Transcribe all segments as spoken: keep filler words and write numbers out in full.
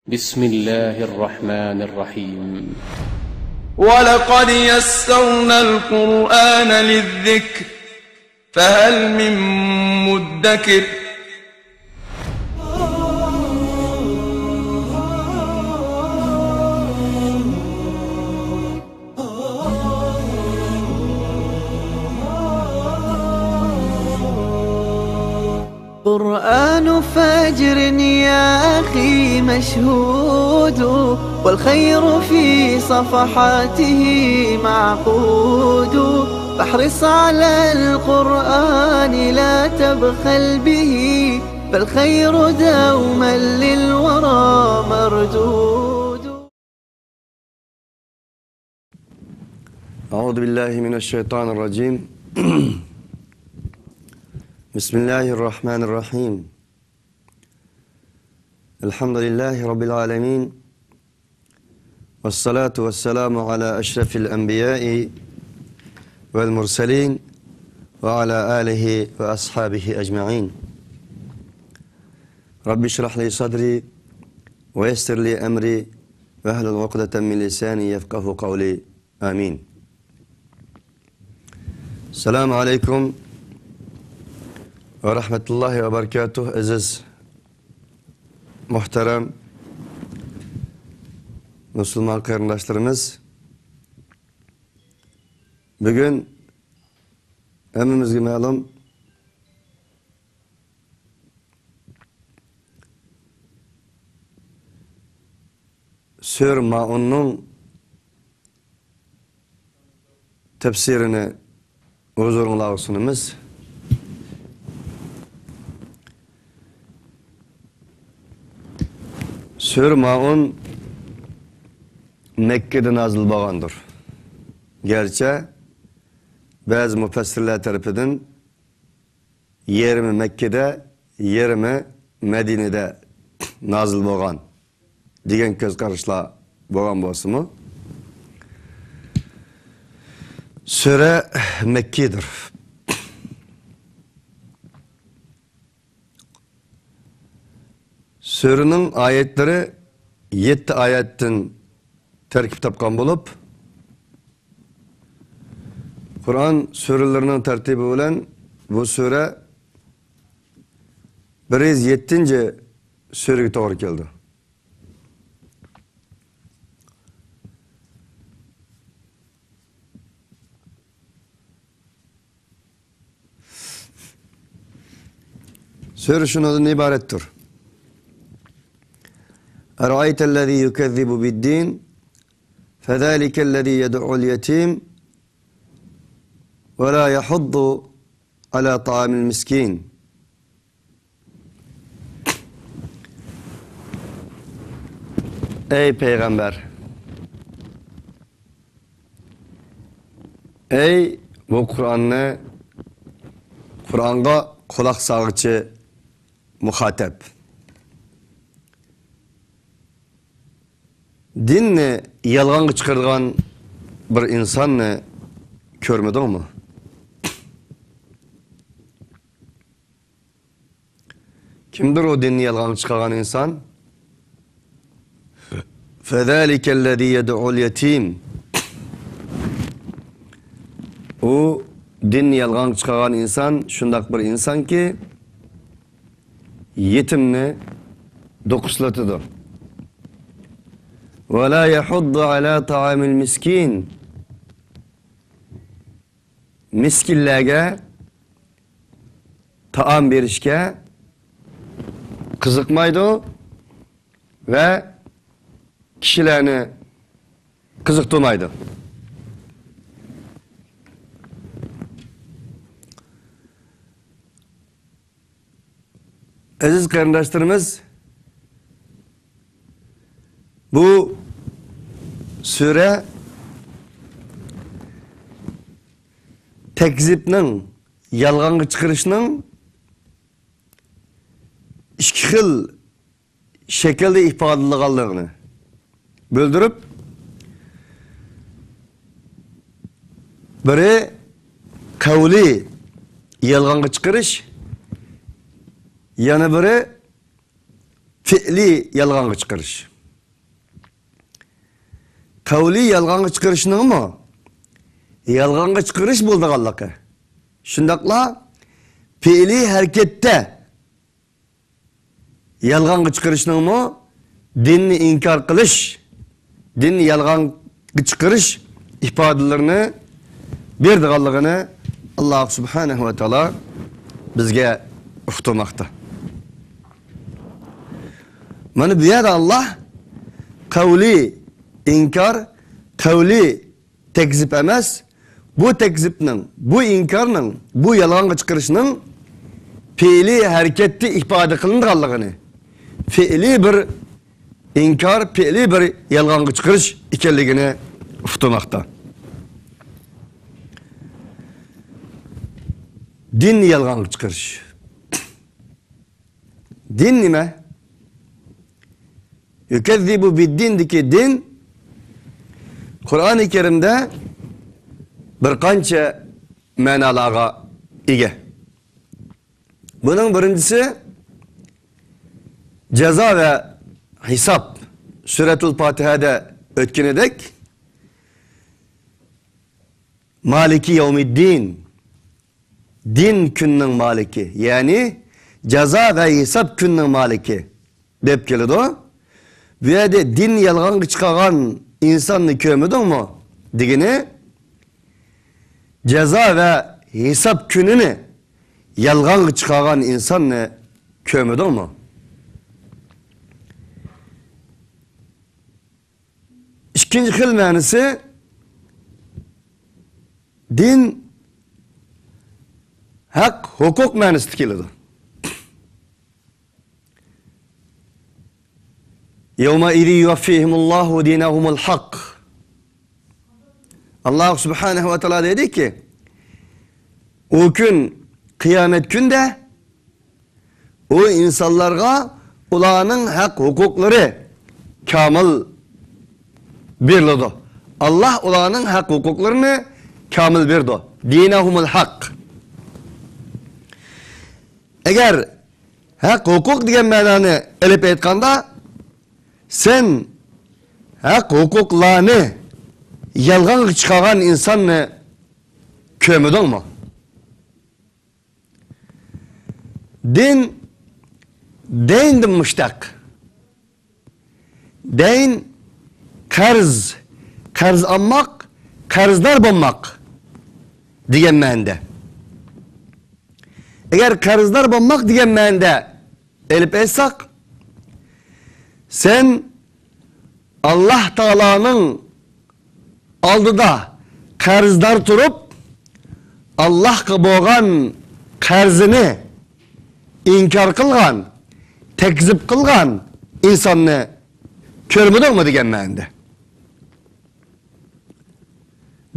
بسم الله الرحمن الرحيم. ولقد يسرنا القرآن للذكر فهل من مدكر. قرآن فجر يا أخي مشهود، والخير في صفحاته معقود، فاحرص على القرآن لا تبخل به، فالخير دوما للورى مردود. أعوذ بالله من الشيطان الرجيم. بسم الله الرحمن الرحيم. الحمد لله رب العالمين. والصلاة والسلام على أشرف الأنبياء والمرسلين وعلى آله وأصحابه أجمعين. رب اشرح لي صدري ويسر لي أمري واحلل عقدة من لساني يفقهوا قولي. آمين. السلام عليكم ورحمة الله وبركاته. ئەزىز، مۇھتەرەم مۇسۇلمان قېرىنداشلىرىمىز، بۈگۈن ھەممىمىزگە مەلۇم، سۈرە مائۇننىڭ تەپسىرىنى ھۇزۇرۇڭلارغا سۇنىمىز. سۈرە مائۇن مەككىدە نازىل بولغاندۇر. گەرچە بەزى مۇپەسسىرلەر تەرىپىدىن يېرىمى مەككىدە، يېرىمى مەدىنىدە نازىل بولغان دېگەن كۆز قاراشلار بولغان بولسىمۇ، سۈرە مەككىدۇر. سۈرىنىڭ ئايەتلىرى يەتتە ئايەتتىن تەركىب تاپقان بولۇپ، قۇرئان سۈرىلىرىنىڭ تەرتىپى بىلەن بۇ سۈرە بىر يۈز يەتتىنچى سۈرىگە توغرا كېلىدۇ. سۈرە شۇنىڭدىن ئىبارەتتۇر. أرأيت الذي يكذب بالدين فذلك الذي يدع اليتيم ولا يحض على طعام المسكين. ئەي پەيغەمبەر! ئەي بۇ قۇرئاننى، قۇرئانغا قۇلاق سالغۇچى مۇخاتەپ! دىننى يالغانغا چىقىرىدىغان بىر ئىنساننى كۆرمىدىڭمۇ؟ كىمدۇر ئۇ دىننى يالغانغا چىقارغان ئىنسان؟ فذلك الذي يدع اليتيم. ئۇ دىننى يالغانغا چىقارغان ئىنسان شۇنداق بىر ئىنسانكى، يېتىمنى دوقۇسلىتىدۇ. ولا يحض على طعام المسكين. مىسكىنلەرگە تائام بېرىشكە قىزىقمايدۇ ۋە كىشىلەرنى قىزىقتۇرمايدۇ. ئەزىز قېرىنداشلىرىمىز، بۇ سۈرە تەكزىبنىڭ، يالغانغا چىقىرىشنىڭ ئىككى خىل شەكىلدە ئىپادىلىغانلىقىنى بىلدۈرۈپ، بىرى قەۋلىي يالغانغا چىقىرىش، يەنە بىرى پېئلىي يالغانغا چىقىرىش. قەۋلىي يالغانغا چىقىرىشنىڭمۇ يالغانغا چىقىرىش بولىدىغانلىقى، شۇنداقلا پېئىلىي ھەرىكەتتە يالغانغا چىقىرىشنىڭمۇ دىننى ئىنكار قىلىش، دىننى يالغانغا چىقىرىش ئىپادىلىرىنى بېرىدىغانلىقىنى ئاللاھ سۇبھانەھۇ ۋە تائالا بىزگە ئۇقتۇرماقتا. مانا بۇ يەردە ئاللاھ قەۋلىي ئىنكار، قەۋلىي تەكزىپ ئەمەس، بۇ تەكزىپنىڭ، بۇ ئىنكارنىڭ، بۇ يالغانغا چىقىرىشنىڭ پېئىلىي ھەرىكەتتە ئىپادە قىلىنىدىغانلىقىنى، پېئىلىي بىر ئىنكار، پېئىلىي بىر يالغانغا چىقىرىش ئىكەنلىكىنى ئۇقتۇرماقتا. دىننى يالغانغا چىقىرىش. دىن نېمە؟ يۇكەززىبۇ بىددىندىكى دىن قۇرئانى كەرىمدە بىر قانچە مەنالارغا ئىگە. بۇنىڭ بىرىنچىسى جازا ۋە ھېساب. سۈرەتۇل پاتىھەدە ئۆتكىنىدەك، مالىكى يەۋمىددىن. دىن كۈننىڭ مالىكى، يەنى جازا ۋە ھېساب كۈننىڭ مالىكى دەپ كېلىدۇ. بۇ يەردە دىن يالغانغا چىقارغان ئىنساننى كۆرمىدىڭمۇ دېگىنى، جازا ۋە ھېساب كۈنىنى يالغانغا چىقارغان ئىنساننى كۆرمىدىڭمۇ؟ ئىككىنچى خىل مەنىسى، دىن ھەق، ھوقۇق مەنىسىدە كېلىدۇ. يَوْمَئِذٍ يُوَفِّيهِمُ اللَّهُ دِينَهُمُ الْحَقَّ. ئاللاھ سۇبھانەھۇ ۋە تائالا دەيدۇكى، ئۇ كۈن، قىيامەت كۈندە ئۇ ئىنسانلارغا ئۇلارنىڭ ھەق ھوقۇقلىرى كامىل بېرىلىدۇ. ئاللاھ ئۇلارنىڭ ھەق ھوقۇقلىرىنى كامىل بېرىدۇ. دىينەھۇمۇل ھەق. ئەگەر ھەق ھوقۇق دېگەن مەنانى ئېلىپ ئېيتقاندا، سەن ھەق ھوقۇقلارنى يالغانغا چىقارغان ئىنساننى كۆرمىدىڭمۇ؟ دىن دەيندىن مۇشتەق. دەين، قەرز، قەرز ئالماق، قەرزدار بولماق دېگەن مەنىدە. ئەگەر قەرزدار بولماق دېگەن مەنىدە ئېلىپ ئېيتساق، سەن ئاللاھ تائالانىڭ ئالدىدا قەرزدار تۇرۇپ، ئاللاھقا بولغان قەرزىنى ئىنكار قىلغان، تەكزىپ قىلغان ئىنساننى كۆرمىدىڭمۇ دېگەن مەنىدە.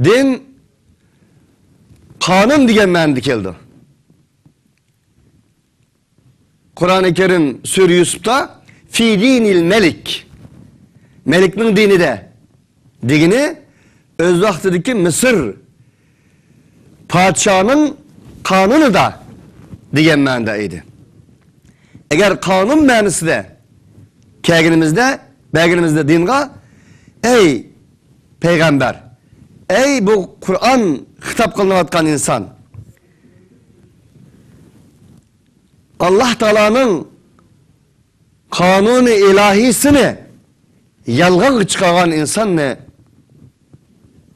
دىن قانۇن دېگەن مەنىدە كېلىدۇ. قۇرئانى كەرىم سۈرە يۈسۈپتا، فى دىنىل مەلىك، مەلىكنىڭ دىنىدە دېگىنى ئۆز ۋاقتىدىكى مىسىر پادىشاھىنىڭ قانۇنىدا دېگەن مەنىدە ئىدى. ئەگەر قانۇن مەنىسىدە كەلگىنىمىزدە، بەرگىنىمىزدە دىنغا، ئەي پەيغەمبەر، ئەي بۇ قۇرئان خىتاب قىلىنىۋاتقان ئىنسان، ئاللاھ تائالانىڭ قانۇنى ئىلاھىيسىنى يالغانغا چىقارغان ئىنساننى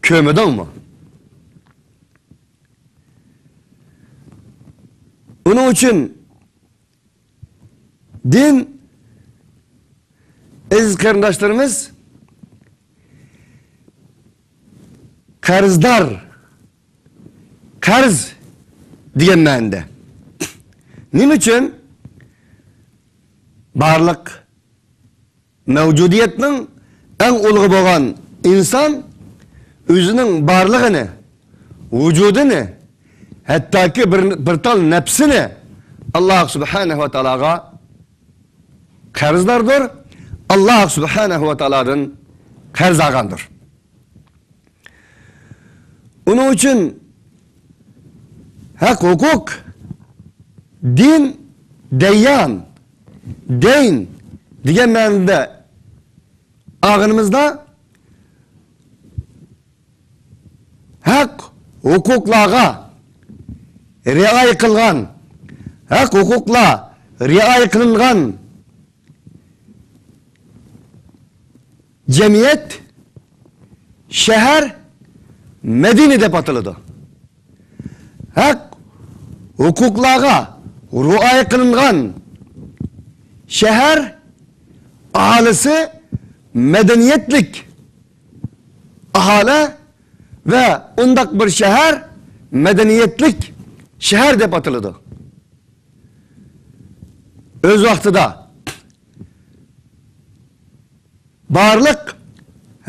كۆرمىدىڭمۇ؟ ئۇنىڭ ئۈچۈن دىن، ئەزىز قېرىنداشلىرىمىز، قەرزدار، قەرز دېگەن مەنىدە. نېمە ئۈچۈن؟ بارلىق مەۋجۇدىيەتنىڭ ئەڭ ئۇلۇغى بولغان ئىنسان ئۆزىنىڭ بارلىقىنى، ۋۇجۇدىنى، ھەتتاكى بىر، بىر تال نەپسىنى ئاللاھ سۇبھانەھۇ ۋە تائالاغا قەرزداردۇر، ئاللاھ سۇبھانەھۇ ۋە تائالادىن قەرز ئالغاندۇر. ئۇنىڭ ئۈچۈن ھەق، ھوقۇق، دىن، دەييان، دەين دېگەن مەنىدە ئالغىنىمىزدا، ھەق ھوقۇقلارغا رىئايە قىلغان، ھەق ھوقۇقلار رىئايە قىلىنغان جەمئىيەت، شەھەر مەدەنىي دەپ ئاتىلىدۇ. ھەق ھوقۇقلارغا رىئايە قىلىنغان شەھەر ئاھالىسى مەدەنىيەتلىك ئاھالە ۋە ئۇنداق بىر شەھەر مەدەنىيەتلىك شەھەر دەپ ئاتىلىدۇ. ئۆز ۋاقتىدا بارلىق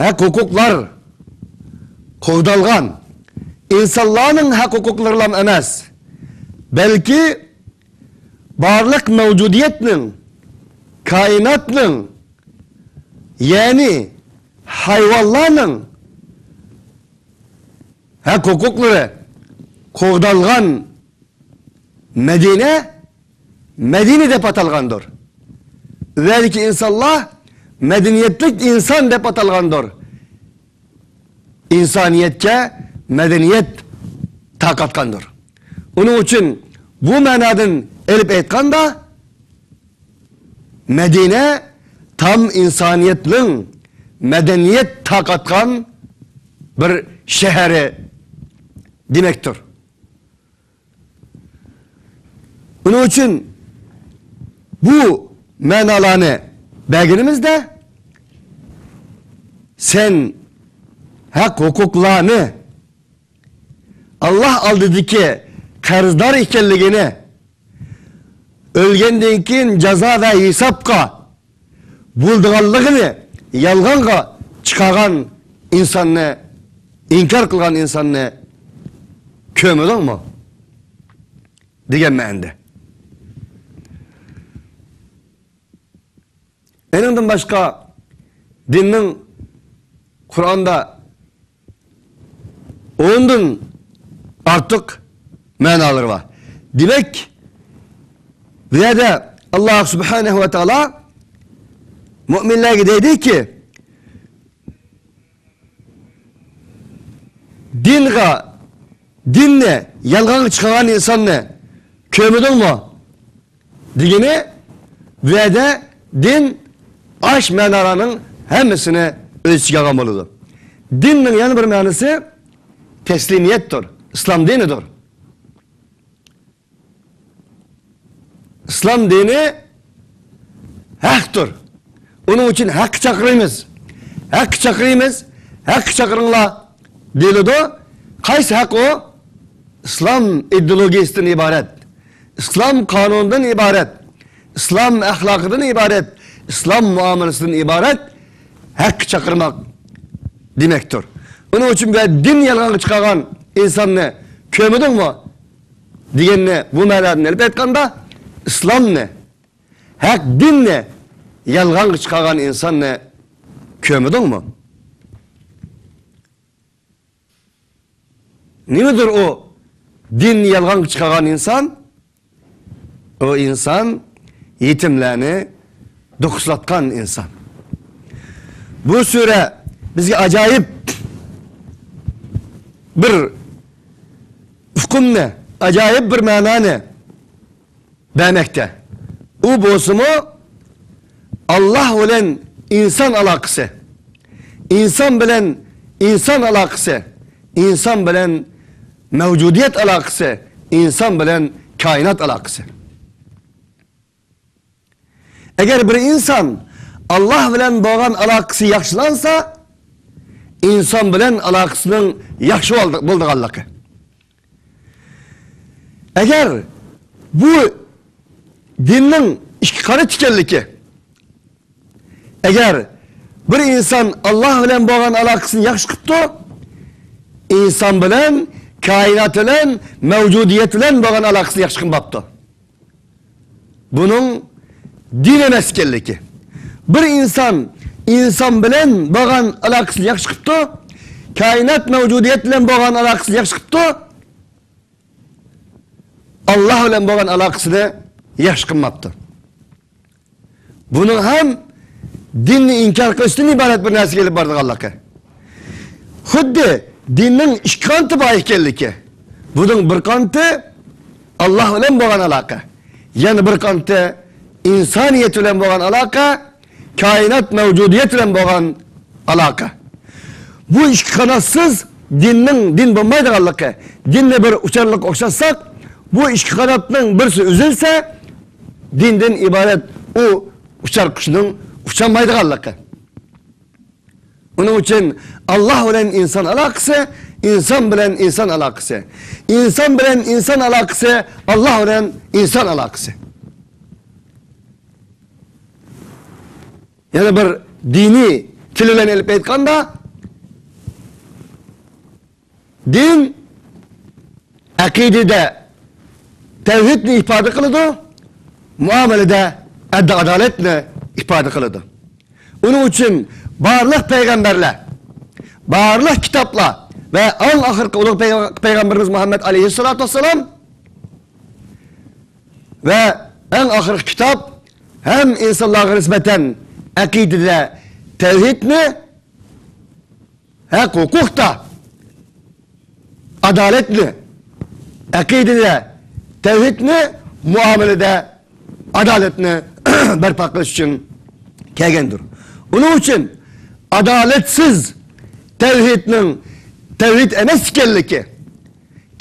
ھەق-ھوقۇقلار قوغدالغان، ئىنسانلارنىڭ ھەق-ھوقۇقلىرىلا ئەمەس، بەلكى بارلىق مەۋجۇدىيەتنىڭ، كائىناتنىڭ، يەنى ھايۋانلارنىڭ ھەق-ھوقۇقلىرى قوغدالغان مەدىنە، مەدىنە دەپ ئاتالغاندۇر. ئۇ يەردىكى ئىنسانلار مەدەنىيەتلىك ئىنسان دەپ ئاتالغاندۇر. ئىنسانىيەتكە مەدەنىيەت تارقاتقاندۇر. ئۇنىڭ ئۈچۈن بۇ مەنادىن ئېلىپ ئېيتقاندا، مەدىنە تام ئىنسانىيەتنىڭ مەدەنىيەت تارقاتقان بىر شەھىرى دېمەكتۇر. ئۇنىڭ ئۈچۈن بۇ مەنالارنى بەرگىنىمىزدە، سەن ھەق-ھوقۇقلارنى، ئاللاھ ئالدىدىكى قەرزدار ئىكەنلىكىنى، ئۆلگەندىن كېيىن جازا ۋە ھېسابقا بولىدىغانلىقىنى يالغانغا چىقارغان ئىنساننى، ئىنكار قىلغان ئىنساننى كۆرمىدىڭمۇ؟ دېگەن مەنىدە. ئېنىڭدىن باشقا دىننىڭ قۇرئاندا ئوندىن ئارتۇق مەنالىرى بار. دېمەك، بۇ يەردە ئاللاھ سۇبھانەھۇ ۋە تائالا مۆمىنلەرگە دەيدىكى، دىنغا، دىننى يالغانغا چىقارغان ئىنساننى كۆرمىدىڭمۇ؟ دېگىنى، بۇ يەردە دىن ئاش مەنالارنىڭ ھەممىسىنى ئۆز ئىچىگە ئالغان بولىدۇ. دىننىڭ يەنە بىر مەنىسى تەسلىمىيەتتۇر، ئىسلام دىنىدۇر. ئىسلام دىنى ھەقتۇر. ئۇنىڭ ئۈچۈن ھەققە چاقىرىمىز. ھەققە چاقىرىمىز، ھەققە چاقىرىڭلار دېيىلىدۇ. قايسى ھەق ئۇ؟ ئىسلام ئىدېئولوگىيىسىدىن ئىبارەت، ئىسلام قانۇنىدىن ئىبارەت، ئىسلام ئەخلاقىدىن ئىبارەت، ئىسلام مۇئامىلىسىدىن ئىبارەت ھەققە چاقىرماق دېمەكتۇر. ئۇنىڭ ئۈچۈن بۇ دىن يالغانغا چىقارغان ئىنساننى كۆرمىدىڭمۇ؟ دېگەننى بۇ مەنادىن ئېلىپ ئېيتقاندا، ئىسلامنى، ھەق دىننى يالغانغا چىقارغان ئىنساننى كۆرمىدىڭمۇ؟ نېمىدۇر ئۇ دىننى يالغانغا چىقارغان ئىنسان؟ ئۇ ئىنسان يېتىملەرنى دوقۇسلاتقان ئىنسان. بۇ سۈرە بىزگە ئاجايىپ بىر ئۇقۇمنى، ئاجايىپ بىر مەنانى بەرمەكتە. ئۇ بولسىمۇ، ئاللاھ بىلەن ئىنسان ئالاقىسى، ئىنسان بىلەن ئىنسان ئالاقىسى، ئىنسان بىلەن مەۋجۇدىيەت ئالاقىسى، ئىنسان بىلەن كائىنات ئالاقىسى. ئەگەر بىر ئىنسان ئاللاھ بىلەن بولغان ئالاقىسى ياخشىلانسا، ئىنسان بىلەن ئالاقىسىنىڭ ياخشى بولدى-، بولىدىغانلىقى. ئەگەر بۇ دىننىڭ ئىككى قانىتى ئىكەنلىكى، ئەگەر بىر ئىنسان ئاللاھ بىلەن بولغان ئالاقىسىنى ياخشى قىپتۇ، ئىنسان بىلەن، كائىنات بىلەن، مەۋجۇدىيەت بىلەن بولغان ئالاقىسىنى ياخشى قىلماپتۇ. بۇنىڭ دىن ئەمەس ئىكەنلىكى. بىر ئىنسان ئىنسان بىلەن بولغان ئالاقىسىنى ياخشى قىپتۇ، كائىنات مەۋجۇدىيەت بىلەن بولغان ئالاقىسىنى ياخشى قىپتۇ، ئاللاھ بىلەن بولغان ئالاقىسىنى ياخشى قىلماپتۇ. بۇنىڭ ھەم دىننى ئىنكار قىلىشتىن ئىبارەت بىر نەرسىگە ئېلىپ بارىدىغانلىقى. خۇددى دىننىڭ ئىككى قانىتى بار ئىكەنلىكى. بۇنىڭ بىر قانىتى ئاللاھ بىلەن بولغان ئالاقە، يەنە بىر قانىتى ئىنسانىيەت بىلەن بولغان ئالاقە، كائىنات مەۋجۇدىيەت بىلەن بولغان ئالاقە. بۇ ئىككى قاناتسىز دىننىڭ دىن بولمايدىغانلىقى، دىننى بىر ئۇچارلىققا ئوخشاتساق، بۇ ئىككى قاناتنىڭ بىرسى ئۈزۈلسە، دىندىن ئىبارەت ئۇ ئۇچار قۇشنىڭ ئۇچالمايدىغانلىقى. ئۇنىڭ ئۈچۈن ئاللاھ بىلەن ئىنسان ئالاقىسى، ئىنسان بىلەن ئىنسان ئالاقىسى، ئىنسان بىلەن ئىنسان ئالاقىسى، ئاللاھ بىلەن ئىنسان ئالاقىسى. يەنە بىر دىنىي تىل بىلەن ئېلىپ ئېيتقاندا، دىن ئەقىدىدە تەۋھىدنى ئىپادە قىلىدۇ، مۇئامىلىدە ئەدىل-ئادالەتنى ئىپادە قىلىدۇ. ئۇنىڭ ئۈچۈن بارلىق پەيغەمبەرلەر، بارلىق كىتابلار ۋە ئەڭ ئاخىرقى ئۇلۇغ پەيغە-، پەيغەمبىرىمىز مۇھەممەد ئەلەيھىسسالاتۇ ۋەسسالام ۋە ئەڭ ئاخىرقى كىتاب ھەم ئىنسانلارغا نىسبەتەن ئەقىدىدە تەۋھىدنى، ھەق ھوقۇقتا ئادالەتنى، ئەقىدىدە تەۋھىدنى، مۇئامىلىدە ئادالەتنى بەرپا قىلىش ئۈچۈن كەلگەندۇر. ئۇنىڭ ئۈچۈن ئادالەتسىز تەۋھىدنىڭ تەۋھىد ئەمەس ئىكەنلىكى،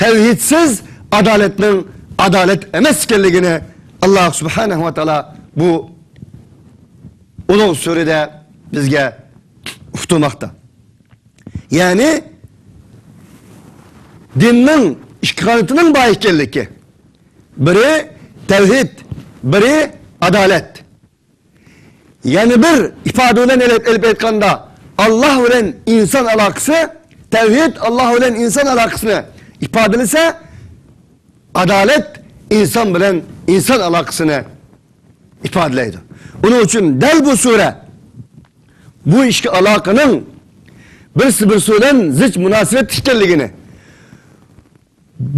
تەۋھىدسىز ئادالەتنىڭ ئادالەت ئەمەس ئىكەنلىكىنى ئاللاھ سۇبھانەھۇ ۋە تائالا بۇ ئۇلۇغ سۈرىدە بىزگە ئۇقتۇرماقتا. يەنى دىننىڭ ئىككى قانىتىنىڭ بار ئىكەنلىكى. بىرى تەۋھىد، بىرى ئادالەت. يەنە بىر ئىپادە بىلەن ئېلىپ، ئېلىپ ئېيتقاندا، ئاللاھ بىلەن ئىنسان ئالاقىسى، تەۋھىد ئاللاھ بىلەن ئىنسان ئالاقىسىنى ئىپادىلىسە، ئادالەت ئىنسان بىلەن ئىنسان ئالاقىسىنى ئىپادىلەيدۇ. ئۇنىڭ ئۈچۈن دەل بۇ سۈرە بۇ ئىككى ئالاقىنىڭ بىرسى بىرسى بىلەن زىچ مۇناسىۋەتلىك ئىكەنلىكىنى،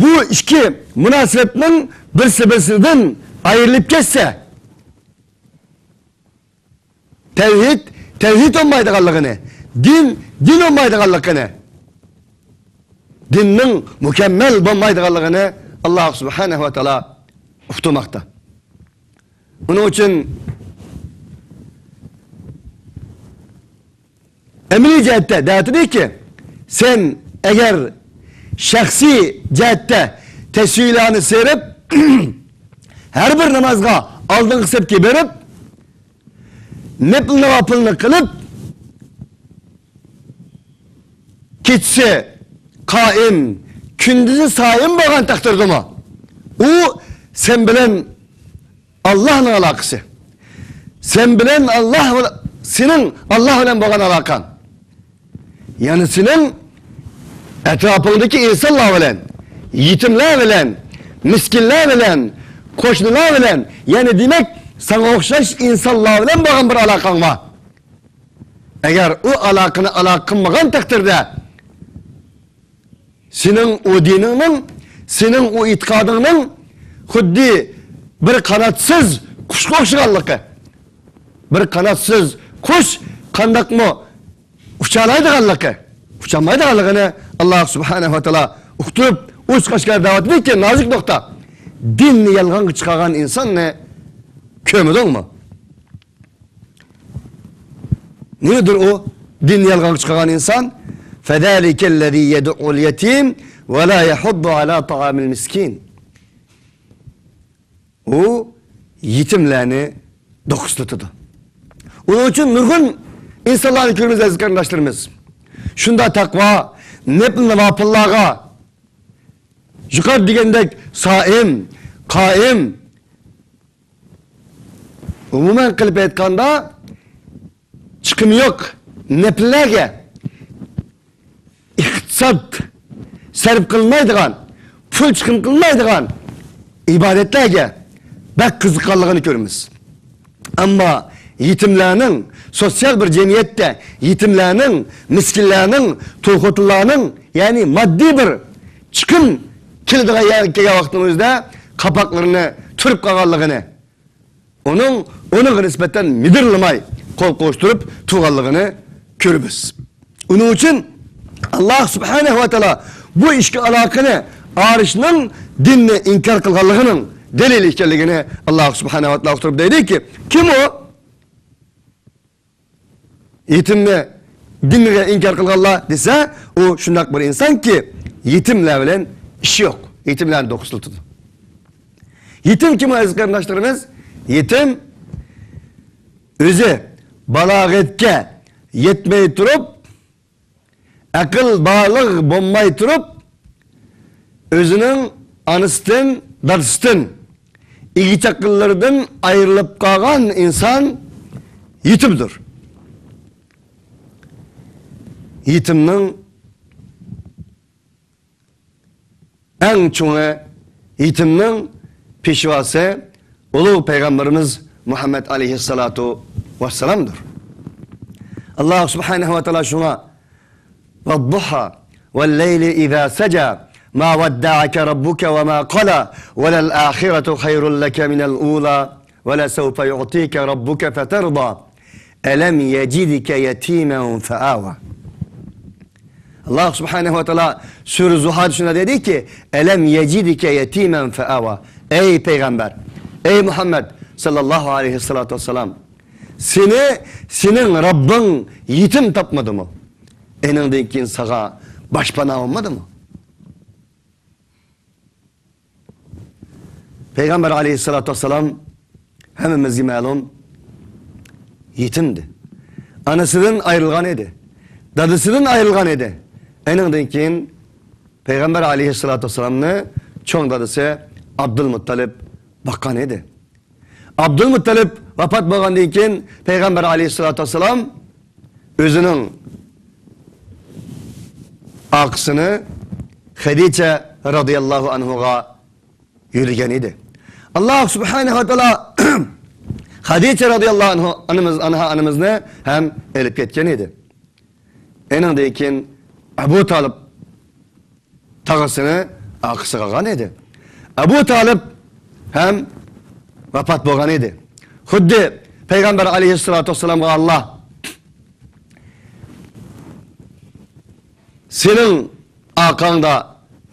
بۇ ئىككى مۇناسىۋەتنىڭ بىرسى بىرسىدىن ئايرىلىپ كەتسە، تەۋھىد، تەۋھىد بولمايدىغانلىقىنى، دىن، دىن بولمايدىغانلىقىنى، دىننىڭ مۇكەممەل بولمايدىغانلىقىنى ئاللاھ سۇبھانەھۇ ۋە تائالا ئۇقتۇرماقتا. ئۇنىڭ ئۈچۈن ئەمەلىي جەھەتتە دەۋاتىدۇكى، سەن ئەگەر شەخسىي جەھەتتە تەسۋىلارنى سىيرىپ، ھەر بىر نامازغا ئالدىنقى سەپكە بېرىپ، نەپلى ناۋاپىلنى قىلىپ، كېچىسى قائىم، كۈندۈزى سائىم بولغان تەقدىردىمۇ، ئۇ سەن بىلەن ئاللاھنىڭ ئالاقىسى. سەن بىلەن ئاللاھ، سېنىڭ ئاللاھ بىلەن بولغان ئالاقەڭ. يەنى سېنىڭ ئەتراپىڭدىكى ئىنسانلار بىلەن، يېتىملەر بىلەن، مىسكىنلەر بىلەن، قوشنىلار بىلەن، يەنى دېمەك، ساڭا ئوخشاش ئىنسانلار بىلەن بولغان بىر ئالاقەڭ بار. ئەگەر ئۇ ئالاقىنى ئالاقە قىلمىغان تەقدىردە، سېنىڭ ئۇ دىنىڭنىڭ، سېنىڭ ئۇ ئېتىقادىڭنىڭ خۇددى بىر قاناتسىز قۇشقا ئوخشىغانلىقى، بىر قاناتسىز قۇش قانداقمۇ ئۇچالايدىغانلىقى، ئۇچالمايدىغانلىقىنى ئاللاھ سۇبھانەھۇ ۋە تائالا ئۇقتۇرۇپ، ئوچۇق ئاشكارا دەۋاتىدۇكى، نازۇك نۇقتا، دىننى يالغانغا چىقارغان ئىنساننى كۆرمىدىڭمۇ؟ نېمىدۇر ئۇ دىننى يالغانغا چىقارغان ئىنسان؟ فَذَٰلِكَ الَّذِي يَدُعُّ الْيَتِيمَ وَلَا يَحُضُّ عَلَىٰ طَعَامِ الْمِسْكِينِ. ئۇ يېتىملەرنى دوقۇسلىتىدۇ. ئۇنىڭ ئۈچۈن نۇرغۇن ئىنسانلارنى كۆرىمىز، ئەزىز قېرىنداشلىرىمىز. شۇنداق تەقۋا، نەپلى ناۋاپىللارغا، يۇقىرىدا دېگەندەك سائىم، قائىم، ئومۇمەن قىلىپ ئېيتقاندا، چىقىمى يوق نەپلىلەرگە، ئىقتىساد سەرپ قىلمايدىغان، پۇل چىقىم قىلمايدىغان ئىبادەتلەرگە بەك قىزىققانلىقىنى كۆرىمىز. ئەمما يېتىملەرنىڭ، سوتسىيال بىر جەمئىيەتتە يېتىملەرنىڭ، مىسكىنلەرنىڭ، تولا خوتۇنلارنىڭ، يەنى ماددىي بىر چىقىم كېلىدىغان يەرگە كەلگەن ۋاقتىنىڭ ئۆزىدە قاپاقلىرىنى تۈرۈپ قالغانلىقىنى، ئۇنىڭ، ئۇنىڭغا نىسبەتەن مىدىرلىماي قول قوشتۇرۇپ تۇرغانلىقىنى كۆرىمىز. ئۇنىڭ ئۈچۈن ئاللاھ سۇبھانەھۇ ۋە تائالا بۇ ئىككى ئالاقىنى ئارىشنىڭ دىننى ئىنكار قىلغانلىقىنىڭ دەلىلى ئىكەنلىكىنى ئاللاھ سۇبھانەھۇ ۋە تائالا ئۇقتۇرۇپ دەيدۇكى، كىم ئۇ؟ يېتىمنى دىنغا ئىنكار قىلغانلار دېسە، ئۇ شۇنداق بىر ئىنسانكى، يېتىملەر بىلەن ئىشى يوق. يېتىملەرنى دوقۇسلىتىدۇ. يېتىم كىم ئەزىز قېرىنداشلىرىمىز؟ يېتىم ئۆزى بالاغەتكە يەتمەي تۇرۇپ، ئەقىل بالىغ بولماي تۇرۇپ، ئۆزىنىڭ ئانىسىدىن، دادىسىدىن، ئىگە چاقىلىرىدىن ئايرىلىپ قالغان ئىنسان يېتىمدۇر. يېتىمنىڭ ئەڭ چوڭى، يېتىمنىڭ پېشۋاسى ئۇلۇغ پەيغەمبىرىمىز مۇھەممەد ئەلەيھىسسالاتۇ ۋەسسالامدۇر. ئاللاھ سۇبھانەھۇ ۋە تائالا شۇڭا، «والضحى والليل إذا سجى ما ودعك ربك وما قلى وللآخرة خير لك من الأولى ولسوف يعطيك ربك فترضى ألم يجدك يتيما فآوى». ئاللاھ سۇبھانەھۇ ۋە تائالا سۈرە زۇھادا شۇنداق دېدىكى، «ألم يجدك يتيما فآوى». ئەي پەيغەمبەر، ئەي مۇھەممەد ساللاللاھۇ ئەلەيھىسسالاتۇ ۋەسسالام، سېنى سېنىڭ رەببىڭ يېتىم تاپمىدىمۇ؟ ئېنىڭدىن كېيىن ساڭا باشپانا بولمىدىمۇ؟ پەيغەمبەر ئەلەيھىسسالاتۇ ۋەسسالام ھەممىمىزگە مەلۇم، يېتىمدى. ئانىسىدىن ئايرىلغان ئىدى. دادىسىدىن ئايرىلغان ئىدى. ئېنىڭدىن كېيىن پەيغەمبەر ئەلەيھىسسالاتۇ ۋەسسالامنى چوڭ دادىسى ئابدۇلمۇتتەلىپ باققان ئىدى. ئابدۇلمۇتتەلىپ ۋاپات بولغاندىن كېيىن پەيغەمبەر ئەلەيھىسسالاتۇ ۋەسسالام ئۆزىنىڭ ئاقىسىنى خەدىچە رازىياللاھۇ ئەنھۇغا يۆلىگەن ئىدى. ئاللاھ سۇبھانەھۇ ۋە تائالا خەدىچە رازىياللاھۇ ئەنھۇ ئانىمىز، ئانھا ئانىمىزنى ھەم ئېلىپ كەتكەن ئىدى. ئېنىڭدىن كېيىن ئەبۇ تالىپ تاغىسىنى ئاقىسىغا قىلغان ئىدى. ئەبۇ تالىپ ھەم ۋاپات بولغان ئىدى. خۇددى پەيغەمبەر ئەلەيھىسسالاتۇ ۋەسسالامغا ئاللاھ، «سېنىڭ ئاقاڭدا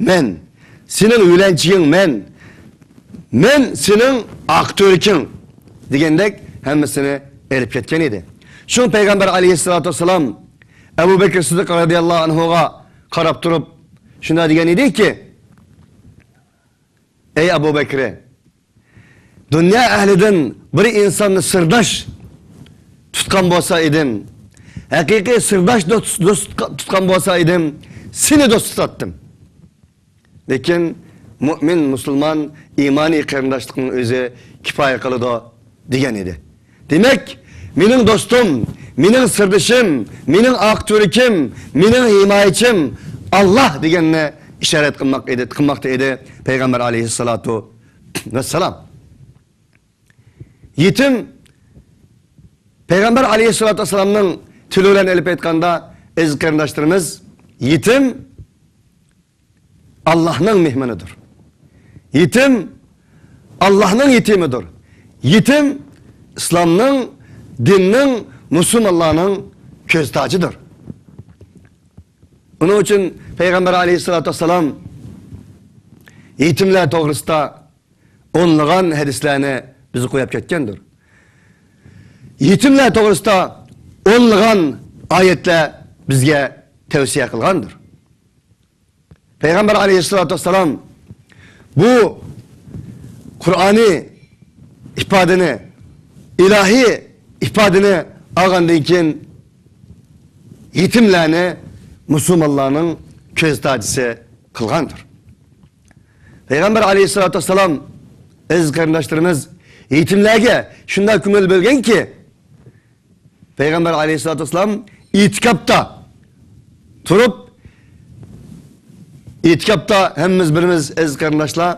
مەن، سېنىڭ يۆلەنچۈكۈڭ مەن، مەن سېنىڭ ئاق تۈۋرۈكۈڭ» دېگەندەك ھەممىسىنى ئېلىپ كەتكەن ئىدى. شۇڭا پەيغەمبەر ئەلەيھىسسالاتۇ ۋەسسالام ئەبۇ بەكرى سىددىق رازىياللاھۇ ئەنھۇغا قاراپ تۇرۇپ شۇنداق دېگەن ئىدىكى، ئەي ئەبۇ بەكرى، دۇنيا ئەھلىدىن بىر ئىنساننى سىرداش تۇتقان بولسا ئىدىم، ھەقىقىي سىرداش دوست، دوست تۇتقان بولسا ئىدىم، سېنى دوست تۇتاتتىم. لېكىن مۇئمىن، مۇسۇلمان، ئىمانىي قېرىنداشلىقنىڭ ئۆزى كۇپايە قىلىدۇ، دېگەن ئىدى. دېمەك، مېنىڭ دوستۇم، مېنىڭ سىردىشىم، مېنىڭ ئاق تۈۋرۈكۈم، مېنىڭ ھىمايىچىم ئاللاھ دېگەننى ئىشارەت قىلماق ئىدى، قىلماقتا ئىدى پەيغەمبەر ئەلەيھىسسالاتۇ ۋەسسالام. يېتىم، پەيغەمبەر ئەلەيھىسسالاتۇ ۋەسسالامنىڭ تىلى بىلەن ئېلىپ ئېيتقاندا، ئەزىز قېرىنداشلىرىمىز، يېتىم ئاللاھنىڭ مېھمىنىدۇر. يېتىم ئاللاھنىڭ يېتىمىدۇر. يېتىم ئىسلامنىڭ، دىننىڭ، مۇسۇلمانلارنىڭ كۆز تاجىدۇر. ئۇنىڭ ئۈچۈن پەيغەمبەر ئەلەيھىسسالاتۇ ۋەسسالام يېتىملەر توغرىسىدا ئونلىغان ھەدىسلەرنى بىزگە قويۇپ كەتكەندۇر. يېتىملەر توغرىسىدا ئونلىغان ئايەتلەر بىزگە تەۋسىيە قىلغاندۇر. پەيغەمبەر ئەلەيھىسسالاتۇ ۋەسسالام بۇ قۇرئانىي ئىپادىنى، ئىلاھىي ئىپادىنى ئالغاندىن كېيىن، يېتىملەرنى مۇسۇلمانلارنىڭ كۆز تاجىسى قىلغاندۇر. پەيغەمبەر ئەلەيھىسسالاتۇ ۋەسسالام، ئەزىز قېرىنداشلىرىمىز، يېتىملەرگە شۇنداق كۆڭۈل بۆلگەنكى، پەيغەمبەر ئەلەيھىسسالاتۇ ۋەسسالام ئېتىكاپتا تۇرۇپ، ئېتىكاپتا ھەممىمىز بىلىمىز، ئەزىز قېرىنداشلار،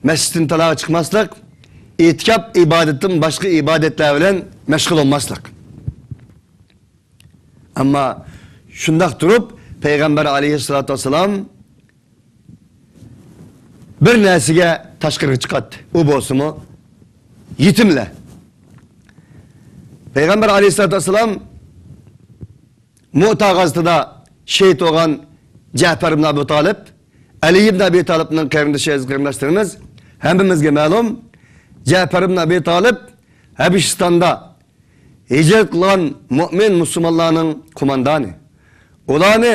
مەسچىتتىن تالاغا چىقماسلىق، ئېتىكاپ ئىبادىتىدىن باشقا ئىبادەتلەر بىلەن مەشغۇل بولماسلىق. ئەمما شۇنداق تۇرۇپ، پەيغەمبەر ئەلەيھىسسالاتۇ ۋەسسالام بىر نەرسىگە تاشقىرىغا چىقاتتى. ئۇ بولسىمۇ يېتىملەر. پەيغەمبەر ئەلەيھىسسالاتۇ ۋەسسالام مۇئتا غازىتىدا شېھىت بولغان جەپەر ئىبن ئەبۇ تالىپ، ئەلى ئىبن ئەبى تالىپنىڭ قېرىندىشى، ئەزىز قېرىنداشلىرىمىز، ھەممىمىزگە مەلۇم، جەپەر ئىبن ئەبى تالىپ ھەبىشىستاندا ھىجرەت قىلغان مۆمىن مۇسۇلمانلارنىڭ قوماندانى. ئۇلارنى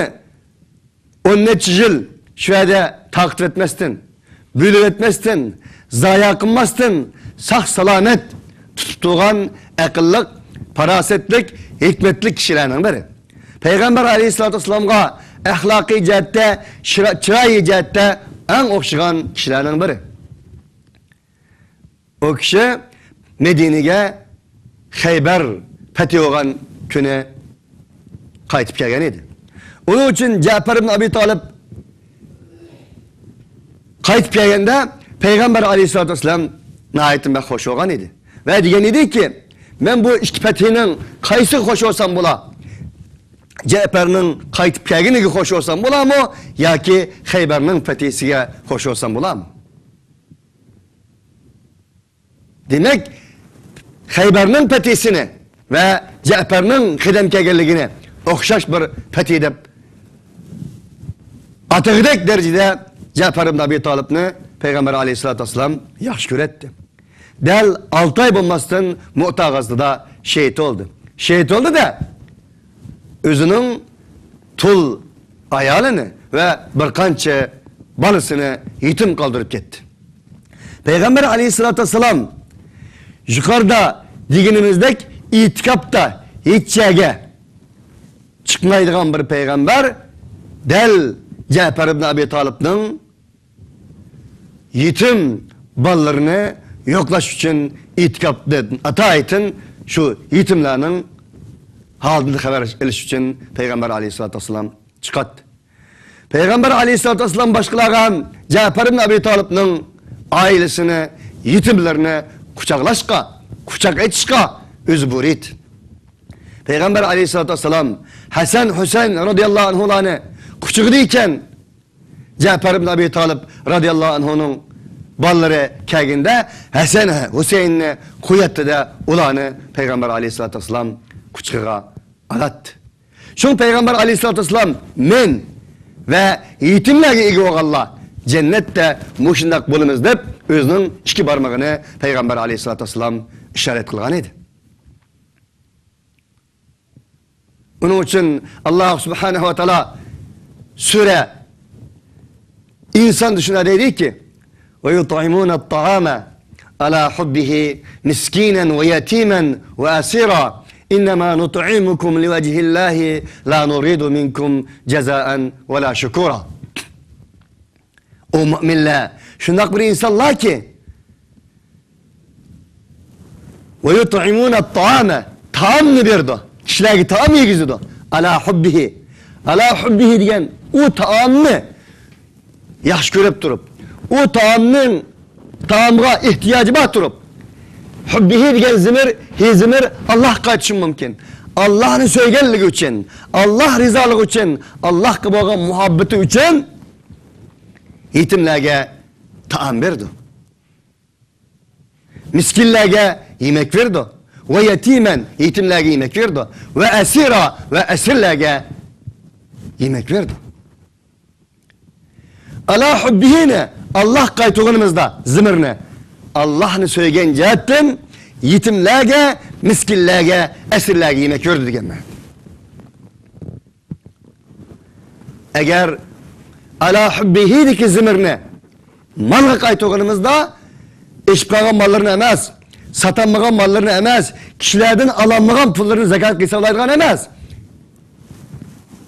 ئون نەچچە يىل شۇ يەردە تارقىتىۋەتمەستىن، بۆلۈۋەتمەستىن، زايە قىلماستىن، ساق-سالامەت تۇتۇپ تۇرغان ئەقىللىق، پاراسەتلىك، ھېكمەتلىك كىشىلەرنىڭ بىرى. پەيغەمبەر ئەلەيھىسسالاتۇ ۋەسسالامغا ئەخلاقىي جەھەتتە، چىرا-، چىرايى جەھەتتە ئەڭ ئوخشىغان كىشىلەرنىڭ بىرى. ئۇ كىشى مەدىنىگە خەيبەر پەتھى بولغان كۈنى قايتىپ كەلگەن ئىدى. ئۇنىڭ ئۈچۈن جەپەر ئىبن ئەبى تالىپ قايتىپ كەلگەندە، پەيغەمبەر ئەلەيھىسسالاتۇ ۋەسسالام ناھايىتى بەك خۇش بولغان ئىدى. ۋە دېگەن ئىدىكى، مەن بۇ ئىككى پەتھىنىڭ قايسىغا خۇش بولسام بولا؟ جەپەرنىڭ قايتىپ كەلگىنىگە خۇش بولسام بولامۇ ياكى خەيبەرنىڭ پەتھىسىگە خۇش بولسام بولامۇ؟ دېمەك، خەيبەرنىڭ پەتھىسىنى ۋە جەپەرنىڭ قەدەم كەلگەنلىكىنى ئوخشاش بىر پەتھى دەپ ئاتىغۇدەك دەرىجىدە جەپەر ئىبن ئەبى تالىپنى پەيغەمبەر ئەلەيھىسسالاتۇ ۋەسسالام ياخشى كۆرەتتى. دەل ئالتە ئاي بولماستىن مۇئتە غازىتىدا شېھىت بولدى. شېھىت بولدى-دە، ئۆزىنىڭ تۇل ئايالىنى ۋە بىر قانچە بالىسىنى يېتىم قالدۇرۇپ كەتتى. پەيغەمبەر ئەلەيھىسسالاتۇ ۋەسسالام يۇقىرىدا دېگىنىمىزدەك ئېتىكاپتا ھېچ يەرگە چىقمايدىغان بىر پەيغەمبەر دەل جەپەر ئىبن ئەبى تالىپنىڭ يېتىم بالىلىرىنى يوقلاش ئۈچۈن ئېتىكاپتىن ئاتايىتىن شۇ يېتىملەرنىڭ ھالىدىن خەۋەر ئېلىش ئۈچۈن پەيغەمبەر ئەلەيھىسسالاتۇ ۋەسسالام چىقاتتى. پەيغەمبەر ئەلەيھىسسالاتۇ ۋەسسالام باشقىلارغا ھەم جەپەر ئىبن ئەبى تالىپنىڭ ئائىلىسىنى، يېتىملىرىنى قۇچاقلاشقا، قۇچاق ئېچىشقا ئۆزى بۇيرۇيتتى. پەيغەمبەر ئەلەيھىسسالاتۇ ۋەسسالام ھەسەن، ھۈسەيىن رازىياللاھۇ ئەنھۇلارنى قۇچىقىدىكەن، جەپەر ئىبن ئەبى تالىپ رازىياللاھۇ ئەنھۇنىڭ بالىلىرى كەلگەندە، ھەسەن، ھۈسەيىننى قوياتتى-دە، ئۇلارنى پەيغەمبەر ئەلەيھىسسالاتۇ ۋەسسالام قۇچىقىغا ئالاتتى. شۇڭا پەيغەمبەر ئەلەيھىسسالاتۇ ۋەسسالام، مەن ۋە يېتىملەرگە ئىگە بولغانلار جەننەتتە مۇشۇنداق بولىمىز دەپ، ئۆزىنىڭ ئىككى بارمىقىنى پەيغەمبەر ئەلەيھىسسالاتۇ ۋەسسالام ئىشارەت قىلغان ئىدى. ئۇنىڭ ئۈچۈن ئاللاھ سۇبھانەھۇ ۋە تائالا سۈرە ئىنساندا شۇنداق دەيدىكى، وَيُطْعِمُونَ الطَّعَامَ عَلَى حُبِّهِ مِسْكِينًا وَيَتِيمًا وَأَسِيرًا إِنَّمَا نُطْعِمُكُمْ لِوَجْهِ اللَّهِ لَا نُرِيدُ مِنْكُمْ جَزَاءً وَلَا شُكُورًا. ئۇ مۆمىنلەر شۇنداق بىر ئىنسانلاركى، وَيُطْعِمُونَ الطَّعَامَ، تائامنى بېرىدۇ، كىشىلەرگە تائام يېگۈزىدۇ. عَلَى حُبِّهِ، عَلى حُبِّهِ دېگەن ئۇ تائامنى ياخشى كۆرۈپ تۇرۇپ، ئۇ تائامنىڭ، تائامغا ئېھتىياجى بار تۇرۇپ، حُبِّهِ دېگەن زېمىر، ھى زېمىر ئاللاھقا قايتىشى مۇمكىن. ئاللاھنى سۆيگەنلىكى ئۈچۈن، ئاللاھ رىزالىقى ئۈچۈن، ئاللاھقا بولغان مۇھەببىتى ئۈچۈن يېتىملەرگە تائام بېرىدۇ. مىسكىنلەرگە يېمەك بېرىدۇ. وَيَتِيمًا، يېتىملەرگە يېمەك بېرىدۇ. وَأَسِيرًا، ۋە ئەسىرلەرگە يېمەك بېرىدۇ. عَلَى حُبِّهِ نى ئاللاھقا قايتۇرغىنىمىزدا زېمىرنى، ئاللاھنى سۆيگەن جەھەتتىن يېتىملەرگە، مىسكىنلەرگە، ئەسىرلەرگە يېمەك بېرىدۇ دېگەن مەنە. ئەگەر عَلى حُبِّهِ دىكى زېمىرنى مالغا قايتۇرغىنىمىزدا، ئېشىپ قالغان ماللىرىنى ئەمەس، ساتالمىغان ماللىرىنى ئەمەس، كىشىلەردىن ئالالمىغان پۇللىرىنى زاكات قىلسا بولايدىغان ئەمەس.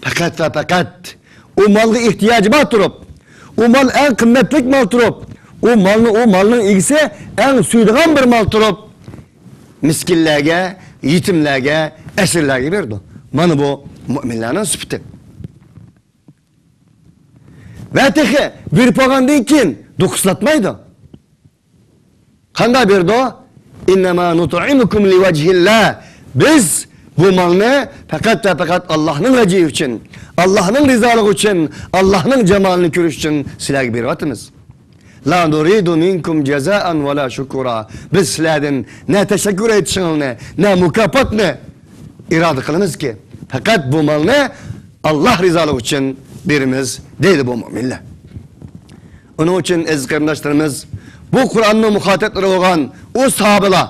پەقەت ۋە پەقەت ئۇ مالغا ئېھتىياجى بار تۇرۇپ، ئۇ مال ئەڭ قىممەتلىك مال تۇرۇپ، ئۇ مالنى، ئۇ مالنىڭ ئىگىسى ئەڭ سۆيىدىغان بىر مال تۇرۇپ، مىسكىنلەرگە، يېتىملەرگە، ئەسىرلەرگە بېرىدۇ. مانا بۇ مۆمىنلەرنىڭ سۈپىتى. ۋە تېخى بېرىپ بولغاندىن كېيىن دوقۇسلاتمايدۇ. قانداق بېرىدۇ؟ إِنَّمَا نُطْعِمُكُمْ لِوَجْهِ اللَّهِ. بىز بۇ مالنى پەقەت ۋە پەقەت ئاللاھنىڭ ۋەجھى ئۈچۈن، ئاللاھنىڭ رىزالىقى ئۈچۈن، ئاللاھنىڭ جامالىنى كۆرۈش ئۈچۈن سىلەرگە بېرىۋاتىمىز. لَا نُرِيدُ مِنْكُمْ جَزَاءً وَلَا شُكُورًا. بىز سىلەردىن نە تەشەككۈر ئېيتىشىڭلارنى، نە مۇكاپاتنى ئىرادە قىلىمىزكى، پەقەت بۇ مالنى ئاللاھ رىزالىقى ئۈچۈن بېرىمىز، دەيدۇ بۇ مۆمىنلەر. ئۇنىڭ ئۈچۈن، ئەزىز قېرىنداشلىرىمىز، بۇ قۇرئاننىڭ مۇخاتەپلىرى بولغان ئۇ ساھابىلار،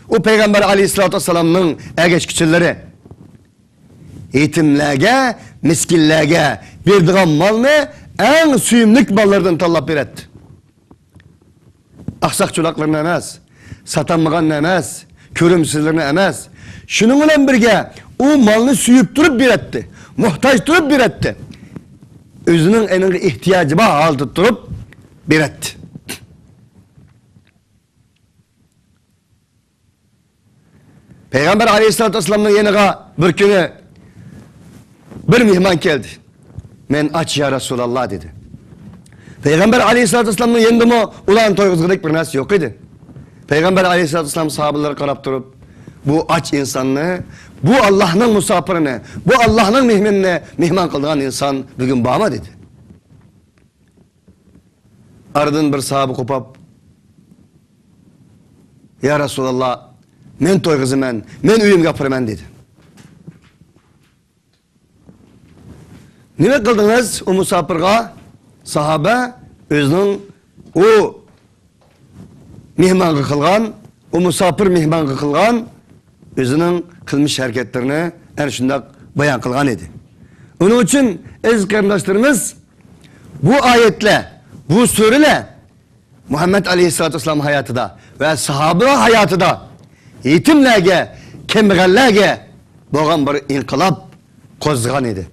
ئۇ پەيغەمبەر ئەلەيھىسسالاتۇ ۋەسسالامنىڭ ئەگەشكۈچىلىرى، يېتىملەرگە، مىسكىنلەرگە بېرىدىغان مالنى ئەڭ سۆيۈملۈك ماللىرىدىن تاللاپ بېرەتتى. ئاقساق-چۇلاقلىرىنى ئەمەس، ساتالمىغاننى ئەمەس، كۆرۈمسىزلىرىنى ئەمەس. شۇنىڭ بىلەن بىرگە، ئۇ مالنى سۆيۈپ تۇرۇپ بېرەتتى، موھتاج تۇرۇپ بېرەتتى. ئۆزىنىڭ ئېنىڭغا ئېھتىياجى بار ھالدا تۇرۇپ بېرەتتى. پەيغەمبەر ئەلەيھىسسالاتۇ ۋەسسالامنىڭ يېنىغا بىر كۈنى بىر مېھمان كەلدى. «مەن ئاچ، يا رەسۇلاللا» دېدى. پەيغەمبەر ئەلەيھىسسالاتۇ ۋەسسالامنىڭ يېنىدىمۇ ئۇلارنى تويغۇزغۇدەك بىر نەرسە يوق ئىدى. پەيغەمبەر ئەلەيھىسسالاتۇ ۋەسسالام ساھابىلىرىغا قاراپ تۇرۇپ، «بۇ ئاچ ئىنساننى، بۇ ئاللاھنىڭ مۇساپىرىنى، بۇ ئاللاھنىڭ مېھمىنىنى مېھمان قىلىدىغان ئىنسان بۈگۈن بارمۇ؟» دېدى. ئارىدىن بىر ساھابە قوپاپ، «يا رەسۇلاللا، مەن تويغۇزىمەن، مەن ئۆيۈمگە ئاپىرىمەن» دېدى. «نېمە قىلدىڭىز ئۇ مۇساپىرغا؟» ساھابە ئۆزىنىڭ ئۇ مېھمانغا قىلغان، ئۇ مۇساپىر مېھمانغا قىلغان ئۆزىنىڭ قىلمىش ھەرىكەتلىرىنى ئەنە شۇنداق بايان قىلغان ئىدى. ئۇنىڭ ئۈچۈن، ئەزىز قېرىنداشلىرىمىز، بۇ ئايەتلەر، بۇ سۈرىلەر مۇھەممەد ئەلەيھىسسالاتۇ ۋەسسالام ھاياتىدا ۋە ساھابىلار ھاياتىدا يېتىملەرگە، كەمبەغەللەرگە بولغان بىر ئىنقىلاب قوزغىغان ئىدى.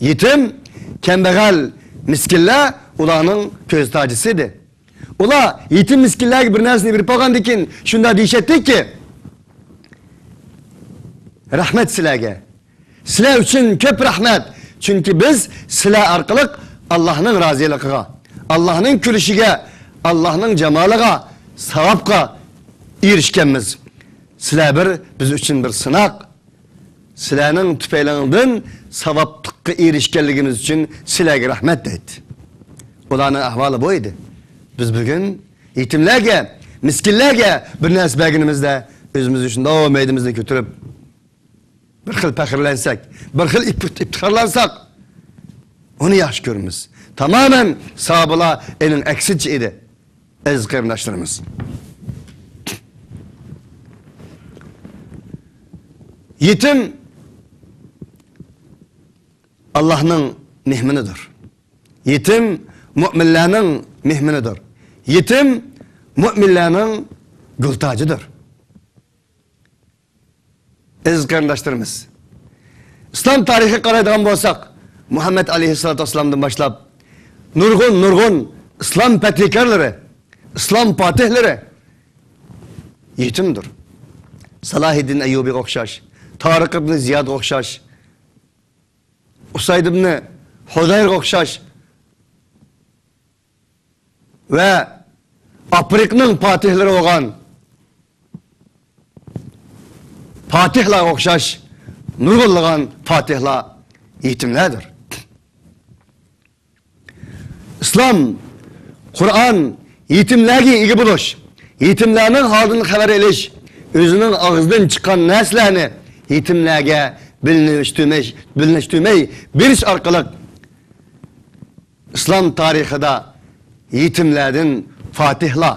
يېتىم، كەمبەغەل، مىسكىنلەر ئۇلارنىڭ كۆز تاجىسى ئىدى. ئۇلار يېتىم مىسكىنلەرگە بىر نەرسىنى بېرىپ بولغاندىن كېيىن شۇنداق دېيىشەتتىكى، «رەھمەت سىلەرگە. سىلەر ئۈچۈن كۆپ رەھمەت. چۈنكى بىز سىلەر ئارقىلىق ئاللاھنىڭ رازىلىقىغا، ئاللاھنىڭ كۈلۈشىگە، ئاللاھنىڭ جامالىغا، ساۋابقا ئېرىشكەنمىز. سىلەر بىر، بىز ئۈچۈن بىر سىناق. سىلەرنىڭ تۈپەيلىڭدىن ساۋابلىققا ئېرىشكەنلىكىمىز ئۈچۈن سىلەرگە رەھمەت» دەيتتى. ئۇلارنىڭ ئەھۋالى بۇ ئىدى. بىز بۈگۈن يېتىملەرگە، مىسكىنلەرگە بىر نەرسە بەرگىنىمىزدە ئۆزىمىزنى شۇنداق مەيدىمىزنى كۆتۈرۈپ، بىر خىل پەخىرلەنسەك، بىر خىل ئىپ-، ئىپتىخارلانساق، ئۇنى ياخشى كۆرىمىز. تامامەن ساھابىلار ئېنىڭ ئەكسىچە ئىدى. ئەزىز قېرىنداشلىرىمىز، يېتىم ئاللاھنىڭ مېھمىنىدۇر. يېتىم مۆمىنلەرنىڭ مېھمىنىدۇر. يېتىم مۆمىنلەرنىڭ گۈلتاجىدۇر. ئەزىز قېرىنداشلىرىمىز، ئىسلام تارىخىغا قارايدىغان بولساق، مۇھەممەد ئەلەيھىسسالاتۇ ۋەسسالامدىن باشلاپ نۇرغۇن، نۇرغۇن ئىسلام پەتھىكارلىرى، ئىسلام پاتىھلىرى يېتىمدۇر. سالاھىددىن ئەييۇبىغا ئوخشاش، تارىق ئىبنى زىيادقا ئوخشاش، ئۇسەيد ئىبنى ھۇزەيرغا ئوخشاش، ۋە ئافرىقىنىڭ پاتىھلىرى بولغان پاتىھلارغا ئوخشاش نۇرغۇنلىغان پاتىھلار يېتىملەردۇر. ئىسلام، قۇرئان يېتىملەرگە ئىگە بولۇش، يېتىملەرنىڭ ھالىدىن خەۋەر ئېلىش، ئۆزىنىڭ ئاغزىدىن چىققان نەرسىلەرنى يېتىملەرگە بىلىنىشتۈرمەي، بىلىنىشتۈرمەي بېرىش ئارقىلىق ئىسلام تارىخىدا يېتىملەردىن فاتىھلار،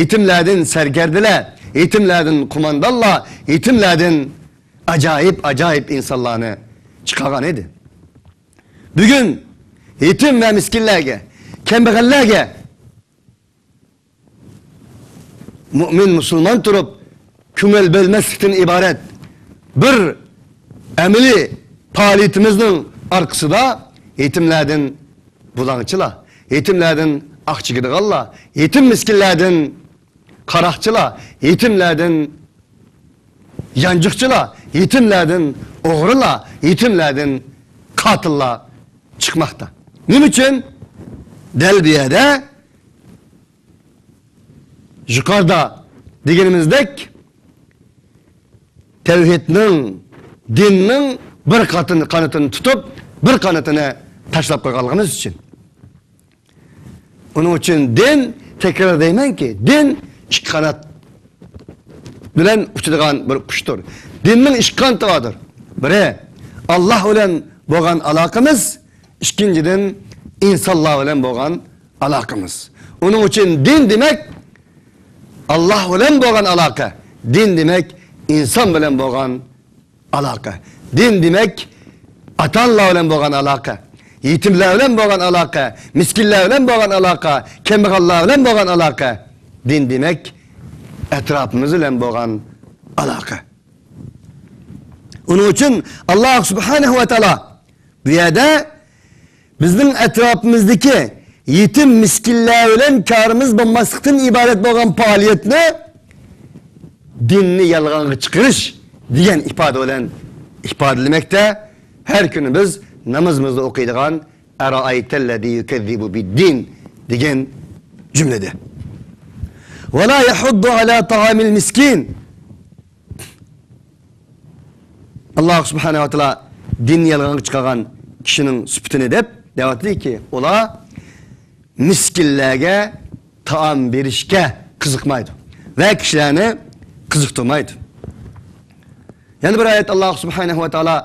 يېتىملەردىن سەركەردىلەر، يېتىملەردىن قوماندانلار، يېتىملەردىن ئاجايىپ-ئاجايىپ ئىنسانلارنى چىقارغان ئىدى. بۈگۈن يېتىم ۋە مىسكىنلەرگە، كەمبەغەللەرگە مۆمىن، مۇسۇلمان تۇرۇپ، كۆڭۈل بۆلمەسلىكتىن ئىبارەت بىر ئەمەلىي پائالىيىتىمىزنىڭ ئارقىسىدا يېتىملەردىن بۇلاڭچىلار، يېتىملەردىن ئاق چېكىدىغانلار، يېتىم مىسكىنلەردىن قاراقچىلار، يېتىملەردىن يانچۇقچىلار، يېتىملەردىن ئوغرىلار، يېتىملەردىن قاتىللار چىقماقتا. نېمە ئۈچۈن؟ دەل بۇ يەردە يۇقىرىدا دېگىنىمىزدەك، تەۋھىدنىڭ، دىننىڭ بىر قاتىنى، قانىتىنى تۇتۇپ، بىر قانىتىنى تاشلاپ قويغانلىقىمىز ئۈچۈن. ئۇنىڭ ئۈچۈن دىن، تەكرار دەيمەنكى، دىن ئىككى قانات بىلەن ئۇچىدىغان بىر قۇشتۇر. دىننىڭ ئىككى قانىتى باردۇر. بىرى، ئاللاھ بىلەن بولغان ئالاقىمىز، ئىككىنچىدىن، ئىنسانلار بىلەن بولغان ئالاقىمىز. ئۇنىڭ ئۈچۈن دىن دېمەك، ئاللاھ بىلەن بولغان ئالاقە. دىن دېمەك، ئىنسان بىلەن بولغان ئالاقە. دىن دېمەك، ئاتا-ئانىلار بىلەن بولغان ئالاقە، يېتىملەر بىلەن بولغان ئالاقە، مىسكىنلەر بىلەن بولغان ئالاقە، كەمبەغەللەر بىلەن بولغان ئالاقە. دىن دېمەك، ئەتراپىمىز بىلەن بولغان ئالاقە. ئۇنىڭ ئۈچۈن ئاللاھ سۇبھانەھۇ ۋە تائالا بۇ يەردە بىزنىڭ ئەتراپىمىزدىكى يېتىم مىسكىنلەر بىلەن كارىمىز بولماسلىقتىن ئىبارەت بولغان پائالىيەتنى دىننى يالغانغا چىقىرىش دېگەن ئىپادە بىلەن ئىپادىلىمەكتە. ھەر كۈنى بىز نامىزىمىزدا ئوقۇيدىغان «ئەرائەيتەللەزى يۇكەززىبۇ بىددىن» دېگەن جۈملىدە. «ۋەلا يەھۇددۇ ئەلا تائامىل مىسكىن». ئاللاھ سۇبھانەھۇ ۋە تائالا دىننى يالغانغا چىقارغان كىشىنىڭ سۈپىتىنى دەپ دەۋاتىدۇكى، ئۇلار مىسكىنلەرگە تائام بېرىشكە قىزىقمايدۇ ۋە كىشىلەرنى قىزىقتۇرمايدۇ. يەنە بىر ئايەت، ئاللاھ سۇبھانەھۇ ۋە تائالا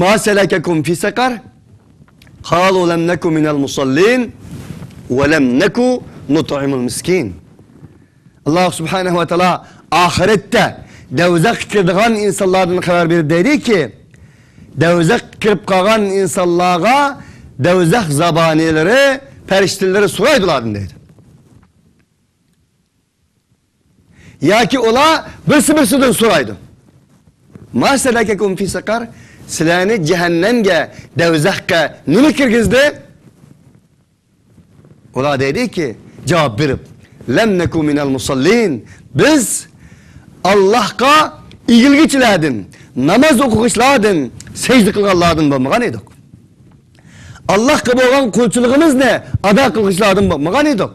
«ما سەلەكەكۇم فى سەقەر؟ قالۇ لەم نەكۇ مىنەل مۇسەللىن ۋە لەم نەكۇ نۇتئىمۇل مىسكىن». ئاللاھ سۇبھانەھۇ ۋە تائالا ئاخىرەتتە دەۋزەخكە كىرىدىغان ئىنسانلاردىن خەۋەر بېرىپ دەيدۇكى، دەۋزەخكە كىرىپ قالغان ئىنسانلارغا دەۋزەخ زابانىيلىرى، پەرىشتىلىرى سورايدۇ ئۇلاردىن دەيدۇ. ياكى ئۇلار بىرسى بىرسىدىن سورايدۇ. «ما سەلەكەكۇم فى سەقەر؟» سىلەرنى جەھەننەمگە، دەۋزەخكە نېمە كىرگۈزدى؟ ئۇلار دەيدۇكى، جاۋاب بېرىپ، «لەم نەكۇ مىنەل مۇسەللىن». بىز ئاللاھقا ئېگىلگۈچىلەردىن، ناماز ئوقۇغۇچىلاردىن، سەجدە قىلغانلاردىن بولمىغان ئىدۇق. ئاللاھقا بولغان قۇلچىلىقىمىزنى ئادا قىلغۇچىلاردىن بولمىغان ئىدۇق.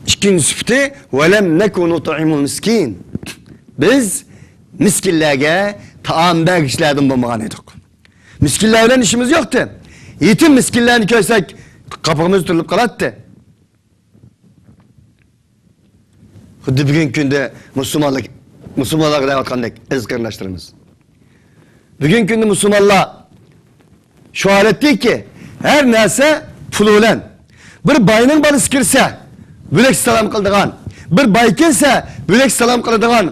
ئىككىنچى سۈپىتى، «ۋەلەم نەكۇ نۇتئىمۇل مىسكىن». بىز مىسكىنلەرگە تائام بەرگۈچىلەردىن بولمىغان ئىدۇق. مىسكىنلەر بىلەن ئىشىمىز يوقتى. يېتىم مىسكىنلەرنى كۆرسەك، قاپىقىمىز تۈرۈلۈپ قالاتتى. خۇددى بۈگۈنكى كۈندە مۇسۇلمانلار، مۇسۇلمانلارغا دەۋاتقاندەك، ئەزىز قېرىنداشلىرىمىز. بۈگۈنكى كۈندە مۇسۇلمانلار شۇ ھالەتتىكى، ھەر نەرسە پۇل بىلەن. بىر باينىڭ بالىسى كىرسە، بۆلەك سالام قىلىدىغان، بىر باي كىرسە، بۆلەك سالام قىلىدىغان،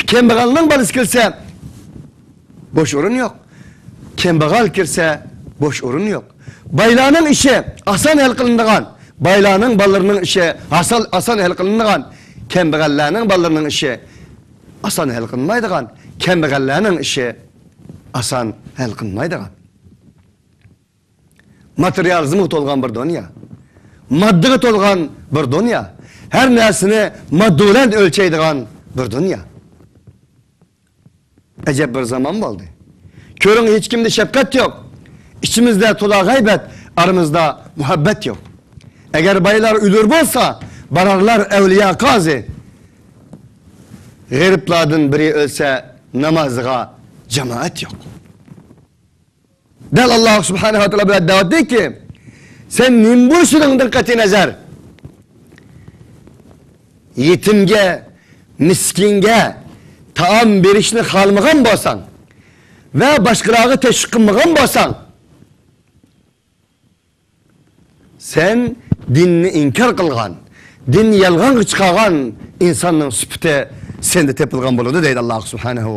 كەمبەغەلنىڭ بالىسى كىرسە، بوش ئورۇن يوق. كەمبەغەل كىرسە، بوش ئورۇن يوق. بايلارنىڭ ئىشى ئاسان ھەل قىلىنىدىغان، بايلارنىڭ بالىلىرىنىڭ ئىشى ئاسان، ئاسان ھەل قىلىنىدىغان، كەمبەغەللەرنىڭ بالىلىرىنىڭ ئىشى ئاسان ھەل قىلىنمايدىغان، كەمبەغەللەرنىڭ ئىشى ئاسان ھەل قىلىنمايدىغان. ماتېرىيالىزمغا تولغان بىر دۇنيا. ماددىغا تولغان بىر دۇنيا. ھەر نەرسىنى ماددا بىلەن ئۆلچەيدىغان بىر دۇنيا. ئەجەب بىر زامان بولدى. كۆرۈڭ، ھېچكىمدە شەپقەت يوق. ئىچىمىزدە تولا غەيۋەت، ئارىمىزدا مۇھەببەت يوق. ئەگەر بايلار ئۆلۈر بولسا، بارارلار ئەۋلىيا قازى. غېرىبلاردىن بىرى ئۆلسە، نامازىغا جامائەت يوق. دەل ئاللاھ سۇبھانەھۇ ۋە تائالا بۇ يەردە دەۋاتىدۇكى، سەن نېمە بولۇشۇڭدىن قەتئىينەزەر، يېتىمگە، مىسكىنگە تائام بېرىشنى خالىمىغان بولساڭ ۋە باشقىلارغا تەشۋىق قىلمىغان بولساڭ، سەن دىننى ئىنكار قىلغان، دىننى يالغانغا چىقارغان ئىنساننىڭ سۈپىتى سەندە تېپىلغان بولىدۇ، دەيدۇ ئاللاھ سۇبھانەھۇ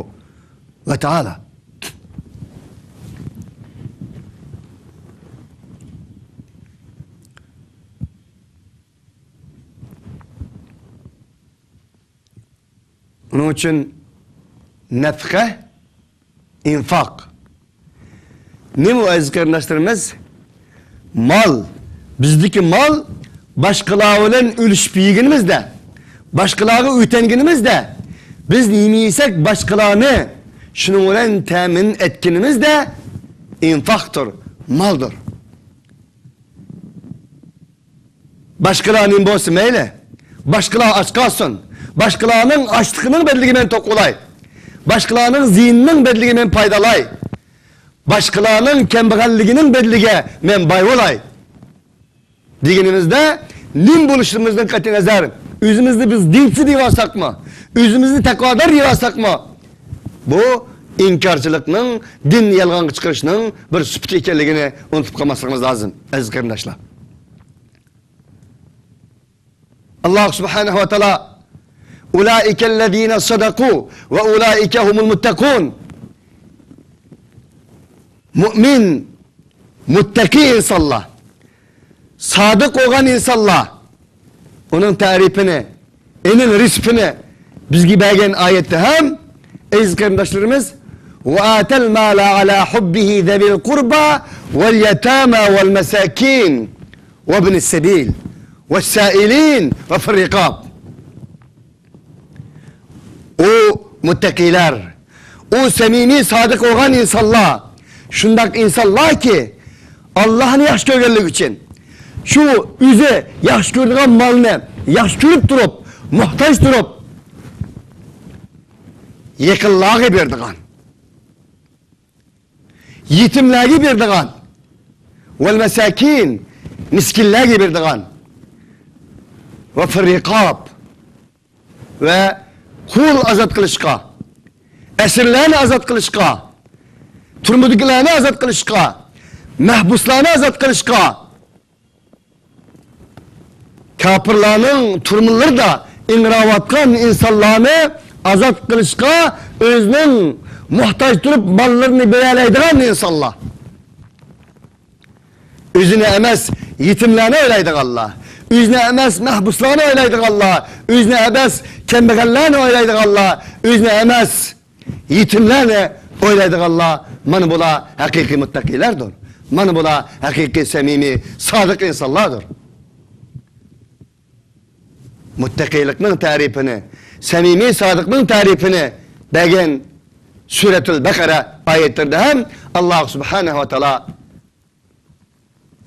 ۋە تائالا. ئۇنىڭ ئۈچۈن نەپقە، ئىنفاق. نېمە ئۇ، ئەزىز قېرىنداشلىرىمىز؟ مال، بىزدىكى مال باشقىلار بىلەن ئۈلۈشۈپ يېگىنىمىزدە، باشقىلارغا ئۆتەنگىنىمىزدە، بىز نېمە يېسەك، باشقىلارنى شۇنىڭ بىلەن تەمىن ئەتكىنىمىزدە ئىنفاقتۇر، مالدۇر. باشقىلار نېمە بولسا مەيلى، باشقىلار ئاچ قالسۇن، باشقىلارنىڭ ئاچلىقىنىڭ بەدىلىگە مەن توق بولاي، باشقىلارنىڭ زىيىنىنىڭ بەدىلىگە مەن پايدا ئالاي، باشقىلارنىڭ كەمبەغەللىكىنىڭ بەدىلىگە مەن باي بولاي دېگىنىمىزدە، نېمە بولۇشىمىزدىن قەتئىينەزەر، ئۆزىمىزنى بىز دىنچى دەۋالساقمۇ، ئۆزىمىزنى تەقۋادار دەۋالساقمۇ، بۇ ئىنكارچىلىقنىڭ، دىننى يالغانغا چىقىرىشنىڭ بىر سۈپىتى ئىكەنلىكىنى ئۇنتۇپ قالماسلىقىمىز لازىم، ئەزىز قېرىنداشلار. ئاللاھ سۇبھانەھۇ ۋە تائالا، «ئۇلائىكەللەزىنە سەدەقۇ ۋە ئۇلائىكە ھۇمۇل مۇتتەقۇن». مۇئمىن، مۇتتەقىي ئىنسانلار، سادىق بولغان ئىنسانلار، ئۇنىڭ تەرىپىنى، ئۇنىڭ رېسېپىنى بىزگە بەرگەن ئايەتتە ھەم، ئەزىز قېرىنداشلىرىمىز، «وآتى المال على حبه ذوي القربى واليتامى والمساكين وابن السبيل والسائلين وفي الرقاب». ئۇ مۇتتەقىيلەر، ئۇ سەمىمىي، سادىق بولغان ئىنسانلار، شۇنداق ئىنسانلاركى، ئاللاھنى ياخشى كۆرگەنلىكى ئۈچۈن، شۇ ئۆزى ياخشى كۆرىدىغان مالنى ياخشى كۆرۈپ تۇرۇپ، موھتاج تۇرۇپ، يېقىنلارغا بېرىدىغان، يېتىملەرگە بېرىدىغان، ۋەل مەساكىن، مىسكىنلەرگە بېرىدىغان، ۋە فىررىقاب، ۋە قۇل ئازاد قىلىشقا، ئەسىرلەرنى ئازاد قىلىشقا، تۈرمىدىكىلەرنى ئازاد قىلىشقا، مەھبۇسلارنى ئازاد قىلىشقا، كاپىرلارنىڭ تۈرمىلىرىدە ئىڭراۋاتقان ئىنسانلارنى ئازاد قىلىشقا، ئۆزىنىڭ موھتاج تۇرۇپ ماللىرىنى بېرەلەيدىغان ئىنسانلار. ئۆزىنى ئەمەس، يېتىملەرنى ئويلايدىغانلار، ئۆزىنى ئەمەس، مەھبۇسلارنى ئويلايدىغانلار، ئۆزىنى ئەمەس، كەمبەغەللەرنى ئويلايدىغانلار، ئۆزىنى ئەمەس، يېتىملەرنى ئويلايدىغانلار، مانا بۇلار ھەقىقىي مۇتتەقىيلەردۇر. مانا بۇلار ھەقىقىي، سەمىمىي، سادىق ئىنسانلاردۇر. مۇتتەقىيلىقنىڭ تەرىپىنى، سەمىمىي سادىقنىڭ تەرىپىنى بەرگەن سۈرەتۇل بەقەرە ئايەتلىرىدە ھەم ئاللاھ سۇبھانەھۇ ۋە تائالا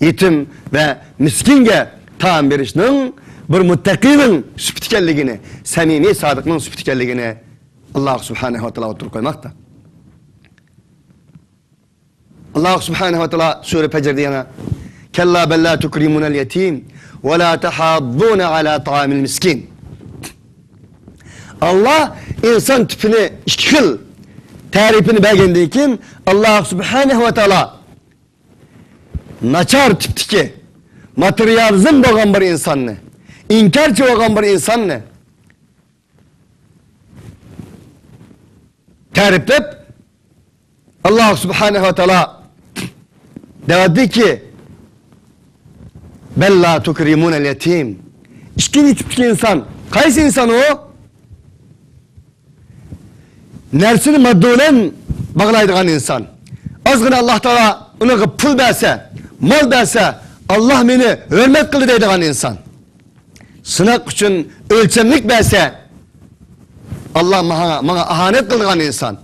يېتىم ۋە مىسكىنگە تائام بېرىشنىڭ بىر مۇتتەقىنىڭ سۈپىتى ئىكەنلىكىنى، سەمىمىي سادىقنىڭ سۈپىتى ئىكەنلىكىنى ئاللاھ سۇبھانەھۇ ۋە تائالا ئوتتۇرىغا قويماقتا. ئاللاھ سۇبھانەھۇ ۋە تائالا سۈرە پەجردە يەنە، «كەللا بەل لا تۇكرىمۇنەل يەتىم ۋە لا تەھاضدۇنە ئەلا تائامىل مىسكىن». ئاللاھ ئىنسان تىپىنى ئىككى خىل تەرىپىنى بەرگەندىن كېيىن، ئاللاھ سۇبھانەھۇ ۋە تائالا ناچار تىپتىكى، ماتېرىيالىزم بولغان بىر ئىنساننى، ئىنكارچى بولغان بىر ئىنساننى تەرىپلەپ، ئاللاھ سۇبھانەھۇ ۋە تائالا دەۋەتتىكى، «بەل لا تۇكرىمۇنەل يەتىم». ئىككىنچى تىپتىكى ئىنسان، قايسى ئىنسان ئۇ؟ نەرسىنى ماددا بىلەن باغلايدىغان ئىنسان. ئازغىنە ئاللاھ تائالا ئۇنىڭغا پۇل بەرسە، مال بەرسە، «ئاللاھ مېنى ھۆرمەت قىلدى» دەيدىغان ئىنسان. سىناق ئۈچۈن ئۆلچەملىك بەرسە، «ئاللاھ ماڭا، ماڭا ئاھانەت قىلىدىغان ئىنسان»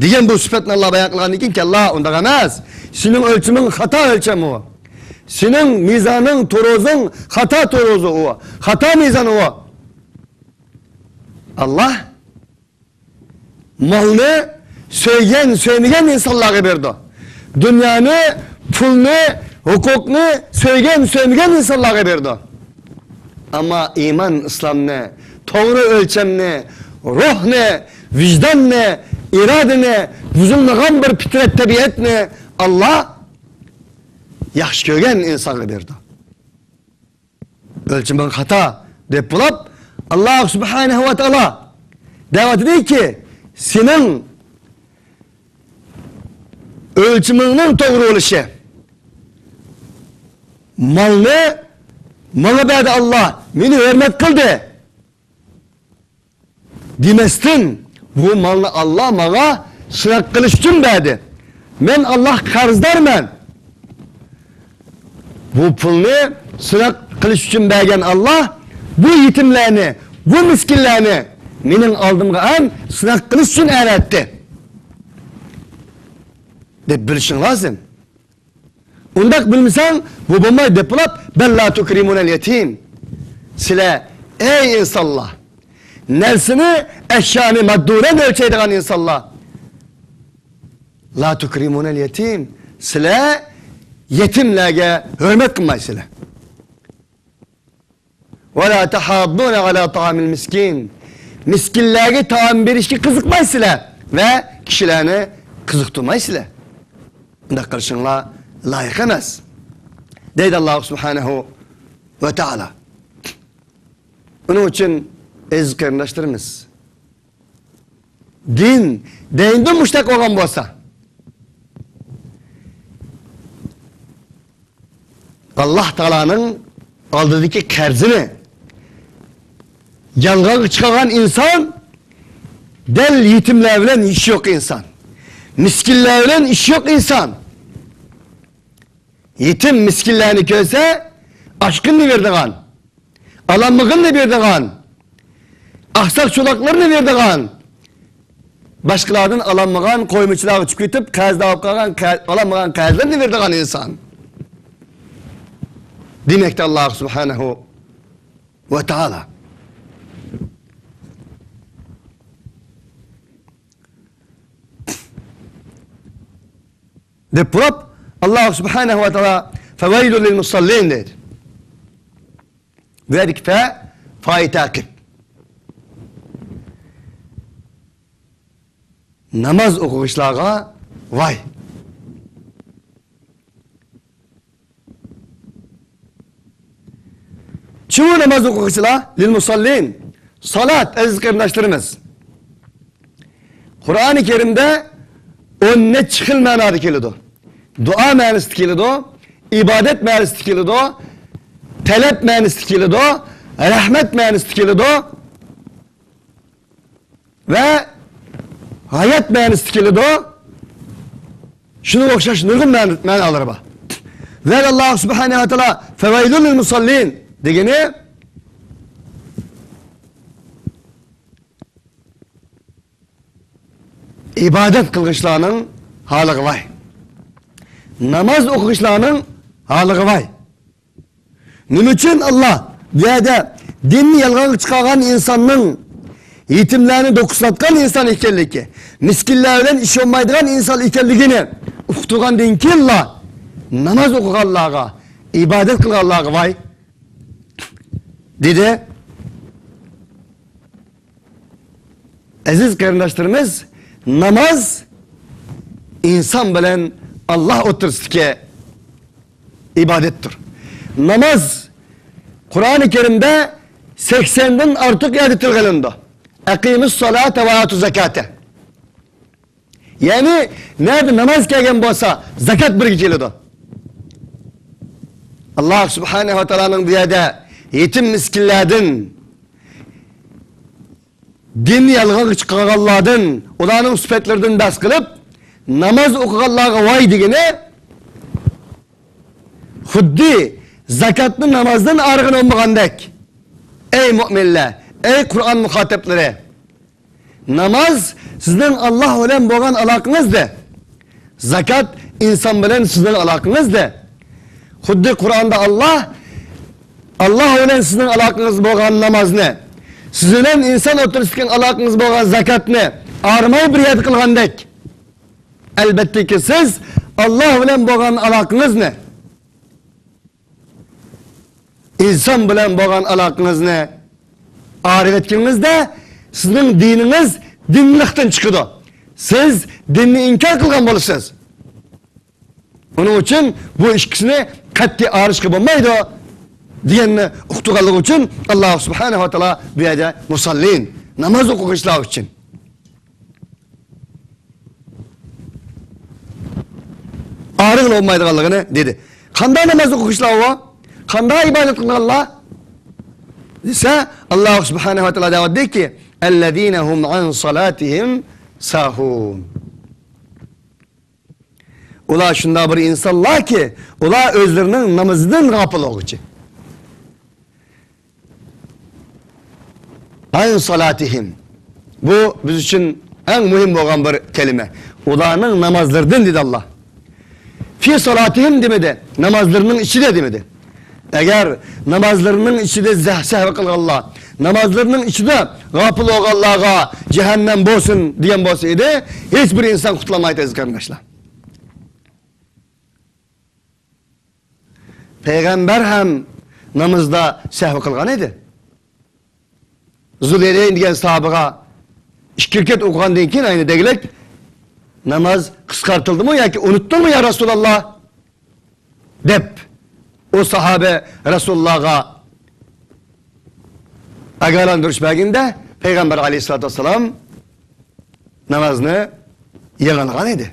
دېگەن بۇ سۈپەتنى ئاللاھ بايان قىلغاندىن كېيىن، «كەللا، ئۇنداق ئەمەس. سېنىڭ ئۆلچىمىڭ خاتا ئۆلچەم ئۇ. سېنىڭ مىزانىڭ، تورۇزۇڭ خاتا تورۇزى ئۇ. خاتا مىزان ئۇ.» ئاللاھ مالنى سۆيگەن، سۆيمىگەن ئىنسانلارغا بېرىدۇ. دۇنيانى، پۇلنى، ھوقۇقنى سۆيگەن، سۆيمىگەن ئىنسانلارغا بېرىدۇ. ئەمما ئىمان، ئىسلامنى، توغرا ئۆلچەمنى، روھنى، ۋىجداننى، ئىرادىنى، بۇزۇلمىغان بىر پىترەت تەبىئەتنى ئاللاھ ياخشى كۆرگەن ئىنسانغا بېرىدۇ. «ئۆلچىمىڭ خاتا» دەپ بولۇپ، ئاللاھ سۇبھانەھۇ ۋە تائالا دەۋاتىدۇكى، سېنىڭ ئۆلچىمىڭنىڭ توغرا بولۇشى، مالنى ماڭا بەردى ئاللاھ، مېنى ھۆرمەت قىلدى دېمەستىن، بۇ مالنى ئاللاھ ماڭا سىناق قىلىش ئۈچۈن بەردى. مەن ئاللاھقا قەرزدارمەن. بۇ پۇلنى سىناق قىلىش ئۈچۈن بەرگەن ئاللاھ بۇ يېتىملەرنى، بۇ مىسكىنلەرنى مېنىڭ ئالدىمغا ھەم سىناق قىلىش ئۈچۈن ئەۋەتتى دەپ بىلىشىڭ لازىم. ئۇنداق بىلمىسەڭ، بۇ بولمايدۇ دەپ بولۇپ، «بەل لا تۇكرىمۇنەل يەتىم». سىلەر، ئەي ئىنسانلار، نەرسىنى، ئەشيانى ماددا بىلەن ئۆلچەيدىغان ئىنسانلار، «لا تۇكرىمۇنەل يەتىم». سىلەر يېتىملەرگە ھۆرمەت قىلمايسىلەر. «ۋە لا تەھاضدۇنە ئەلا تائامىل مىسكىن». مىسكىنلەرگە تائام بېرىشكە قىزىقمايسىلەر ۋە كىشىلەرنى قىزىقتۇرمايسىلەر. بۇنداق قىلىشىڭلار لايىق ئەمەس، دەيدۇ ئاللاھ سۇبھانەھۇ ۋە تائالا. ئۇنىڭ ئۈچۈن، ئەزىز قېرىنداشلىرىمىز، دىن دەينىدىن مۇشتەق بولغان بولسا، ئاللاھ تائالانىڭ ئالدىدىكى قەرزىنى يالغانغا چىقارغان ئىنسان دەل يېتىملەر بىلەن ئىشى يوق ئىنسان، مىسكىنلەر بىلەن ئىشى يوق ئىنسان. يېتىم مىسكىنلەرنى كۆرسە، ئاشقىنىنى بېرىدىغان، ئالالمىغىنىنى بېرىدىغان، ئاقساق چولاقلىرىنى بېرىدىغان، باشقىلاردىن ئالالمىغان، قويمىچىلارغا چۈشۈپ كېتىپ، قەرزدار بولۇپ قالغان، قە-، ئالالمىغان قەرزلىرىنى بېرىدىغان ئىنسان. دېمەكتە ئاللاھ سۇبھانەھۇ ۋە تائالا. دەپ بولۇپ، ئاللاھ سۇبھانەھۇ ۋە تائالا فەۋەيلۇن لىل مۇسەللىن دەيدۇ. بۇ يەردىكى فە، فائى تەقىب. ناماز ئوقۇغۇچىلارغا ۋاي. چۇ ناماز ئوقۇغۇچىلار، لىل مۇسەللىن. سالات، ئەزىز قېرىنداشلىرىمىز، قۇرئانى كەرىمدە ئون نەچچە خىل مەنادا كېلىدۇ. دۇئا مەنىسىدە كېلىدۇ، ئىبادەت مەنىسىدە كېلىدۇ، تەلەپ مەنىسىدە كېلىدۇ، رەھمەت مەنىسىدە كېلىدۇ ۋە ھايات مەنىسىدە كېلىدۇ. شۇنىڭغا ئوخشاش نۇرغۇن مەن-، مەنالىرى بار. ۋە ئاللاھ سۇبھانەھۇ ۋە تائالا فەۋەيلۇن لىل مۇسەللىن دېگىنى، ئىبادەت قىلغۇچىلارنىڭ ھالىغا ۋاي. ناماز ئوقۇغۇچىلارنىڭ ھالىغا ۋاي. نېمە ئۈچۈن ئاللاھ بۇ يەردە دىننى يالغانغا چىقارغان ئىنساننىڭ، يېتىملەرنى دوقۇسلاتقان ئىنسان ئىكەنلىكى، مىسكىنلەر بىلەن ئىشى بولمايدىغان ئىنسان ئىكەنلىكىنى ئۇقتۇرغاندىن كېيىنلا، ناماز ئوقۇغانلارغا، ئىبادەت قىلغانلارغا ۋاي دېدى. ئەزىز قېرىنداشلىرىمىز، ناماز ئىنسان بىلەن ئاللاھ ئوتتۇرىسىدىكى ئىبادەتتۇر. ناماز قۇرئانى كەرىمدە سەكسەندىن ئارتۇق يەردە تىلغا ئېلىنىدۇ. ئەقىمۇس سالاتا ۋە ئاتۇز زاكاتا. يەنى نەدە ناماز كەلگەن بولسا، زاكات بىرگە كېلىدۇ. ئاللاھ سۇبھانەھۇ ۋە تائالانىڭ بۇ يەردە يېتىم مىسكىنلەردىن، دىننى يالغانغا چىقارغانلاردىن، ئۇلارنىڭ سۈپەتلىرىدىن بەھس قىلىپ، ناماز ئوقۇغانلارغا ۋاي دېگىنى، خۇددى زاكاتنى نامازدىن ئايرىغىلى بولمىغاندەك. ئەي مۆمىنلەر، ئەي قۇرئان مۇخاتەپلىرى! ناماز سىزنىڭ ئاللاھ بىلەن بولغان ئالاقىڭىزدە. زاكات ئىنسان بىلەن سىزنىڭ ئالاقىڭىزدە. خۇددى قۇرئاندا ئاللاھ، ئاللاھ بىلەن سىزنىڭ ئالاقىڭىز بولغان نامازنى، سىز بىلەن ئىنسان ئوتتۇرىسىدىكى ئالاقىڭىز بولغان زاكاتنى ئايرىماي بىر يەردە قىلغاندەك. ئەلبەتتىكى، سىز ئاللاھ بىلەن بولغان ئالاقىڭىزنى، ئىنسان بىلەن بولغان ئالاقىڭىزنى ئايرىۋەتكىنىڭىزدە، سىزنىڭ دىنىڭىز دىنلىقتىن چىقىدۇ. سىز دىننى ئىنكار قىلغان بولىسىز. ئۇنىڭ ئۈچۈن بۇ ئىككىسىنى قەتئىي ئايرىشقا بولمايدۇ، دېگەننى ئۇقتۇرغانلىقى ئۈچۈن، ئاللاھ سۇبھانەھۇ ۋە تائالا بۇ يەردە مۇسەللىن، ناماز ئوقۇغۇچىلار ئۈچۈن ئايرىغىلى بولمايدىغانلىقىنى دېدى. قانداق ناماز ئوقۇغۇچىلار ئۇ؟ قانداق ئىبادەت قىلغانلار دېسە، ئاللاھ سۇبھانەھۇ ۋە تائالا دەۋاتىدۇكى، الذين هم عن صلاتهم ساهون. ئۇلار شۇنداق بىر ئىنسانلاركى، ئۇلار ئۆزلىرىنىڭ نامىزىدىن غاپىل بولغۇچى. عن صلاتهم. بۇ بىز ئۈچۈن ئەڭ مۇھىم بولغان بىر كەلىمە. ئۇلارنىڭ نامازلىرىدىن دېدى ئاللاھ. في صلاتهم دېمىدى. نامازلىرىنىڭ ئىچىدە دېمىدى. ئەگەر نامازلىرىنىڭ ئىچىدە زەھ-، سەھۋ قىلغانلار، نامازلىرىنىڭ ئىچىدە غاپىل بولغانلارغا جەھەننەم بولسۇن دېگەن بولسا ئىدى، ھېچ بىر ئىنسان قۇتۇلالمايتتى، ئەزىز قېرىنداشلار. پەيغەمبەر ھەم نامىزىدا سەھۋ قىلغان ئىدى. زۇليەدەين دېگەن ساھابىغا ئىككى رەكەت ئوقۇغاندىن كېيىن ئەينى دېگۈلۈك، ناماز قىسقارتىلدىمۇ ياكى ئۇنتۇلدىڭمۇ يا رەسۇلاللا؟ دەپ، ئۇ ساھابە رەسۇلۇللاغا ئاگاھلاندۇرۇش بەرگىنىدە، پەيغەمبەر ئەلەيھىسسالاتۇ ۋەسسالام نامازنى يىغىنغان ئىدى.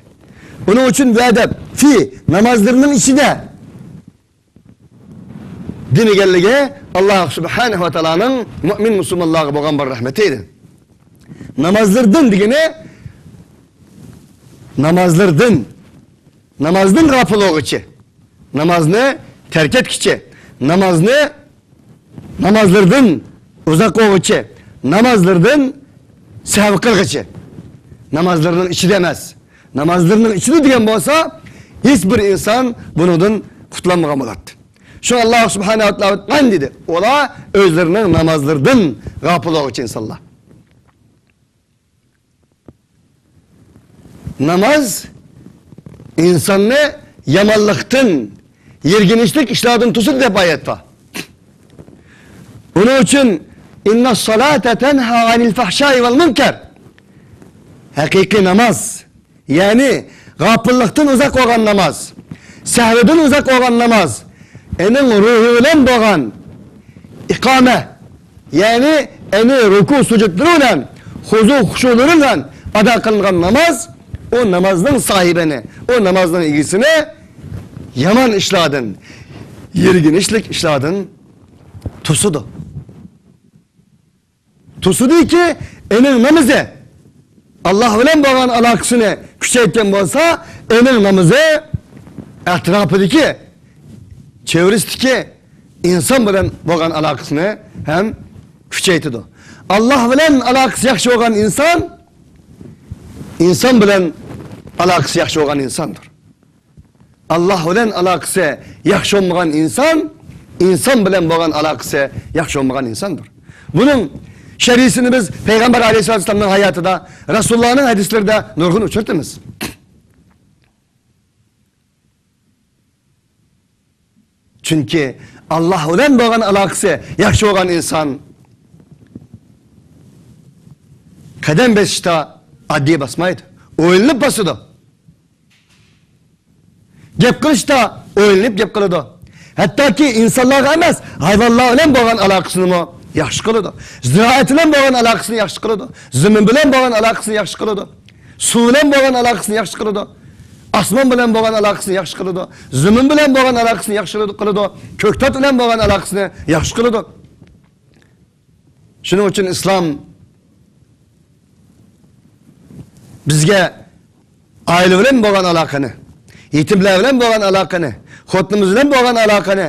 ئۇنىڭ ئۈچۈن بۇ يەردە في نامازلىرىنىڭ ئىچىدە دېمىگەنلىكى، ئاللا سۇبھانەھۇ ۋە تائالانىڭ مۇئمىن مۇسۇلمانلارغا بولغان بىر رەھمىتى ئىدى. نامازلىرىدىن دېگىنى، نامازلىرىدىن، نامازدىن غاپىل بولغۇچى، نامازنى تەرك ئەتكۈچى، نامازنى، نامازلىرىدىن ئۇزاق بولغۇچى، نامازلىرىدىن سەھۋ قىلغۇچى، نامازلىرىنىڭ ئىچىدە ئەمەس. نامازلىرىنىڭ ئىچىدە دېگەن بولسا، ھېچ بىر ئىنسان بۇنىڭدىن قۇتۇلالمىغان بولاتتى. شۇ ئاللا سۇبھانەھۇ ۋە تائالا ئېيتقان دېدى، ئۇلار ئۆزلىرىنىڭ نامازلىرىدىن غاپىل بولغۇچى ئىنسانلار. ناماز ئىنساننى يامانلىقتىن، يىرگىنچلىك ئىشلاردىن توسىدۇ دەپ ئايەت بار. ئۇنىڭ ئۈچۈن، إن الصلاة تنهى عن الفحشاء والمنكر. ھەقىقىي ناماز، يەنى غاپىللىقتىن ئۇزاق بولغان ناماز، سەھۋىدىن ئۇزاق بولغان ناماز، ئېنىڭ روھى بىلەن بولغان ئىقامە، يەنى ئەنە رۇكۇ سۈجۈدلىرى بىلەن، خۇزۇ خۇشۇلىرى بىلەن ئادا قىلىنغان ناماز، ئۇ نامازنىڭ ساھىبىنى، ئۇ نامازنىڭ ئىگىسىنى يامان ئىشلاردىن، يىرگىنچلىك ئىشلاردىن توسىدۇ. توسىدۇكى، ئېنىڭ نامىزى ئاللا بىلەن بولغان ئالاقىسىنى كۈچەيتكەن بولسا، ئېنىڭ نامىزى ئەتراپىدىكى، چەۋرىسىدىكى ئىنسان بىلەن بولغان ئالاقىسىنى ھەم كۈچەيتىدۇ. ئاللا بىلەن ئالاقىسى ياخشى بولغان ئىنسان، ئىنسان بىلەن ئالاقىسى ياخشى بولغان ئىنساندۇر. ئاللا بىلەن ئالاقىسى ياخشى بولمىغان ئىنسان، ئىنسان بىلەن بولغان ئالاقىسى ياخشى بولمىغان ئىنساندۇر. بۇنىڭ شەرھىسىنى بىز پەيغەمبەر ئەلەيھىسسالام ھاياتىدا، رەسۇلۇللانىڭ ھەدىسلىرىدە نۇرغۇن ئۇچرىتىمىز. چۈنكى ئاللا بىلەن بولغان ئالاقىسى ياخشى بولغان ئىنسان قەدەم بېسىشتا ئاددىي باسمايدۇ، ئويلىنىپ باسىدۇ. گەپ قىلىشتا ئويلىنىپ گەپ قىلىدۇ. ھەتتاكى ئىنسانلارغا ئەمەس، ھايۋانلار بىلەن بولغان ئالاقىسىنىمۇ ياخشى قىلىدۇ. زىرائەت بىلەن بولغان ئالاقىسىنى ياخشى قىلىدۇ. زېمىن بىلەن بولغان ئالاقىسىنى ياخشى قىلىدۇ. سۇ بىلەن بولغان ئالاقىسىنى ياخشى قىلىدۇ. ئاسمان بىلەن بولغان ئالاقىسىنى ياخشى قىلىدۇ. زېمىن بىلەن بولغان ئالاقىسىنى ياخشى قىلىدۇ. كۆكتات بىلەن بولغان ئالاقىسىنى ياخشى قىلىدۇ. شۇنىڭ ئۈچۈن ئىسلام بىزگە ئائىلە بىلەن بولغان ئالاقىنى، يېتىملەر بىلەن بولغان ئالاقىنى، خوتۇنىمىز بىلەن بولغان ئالاقىنى،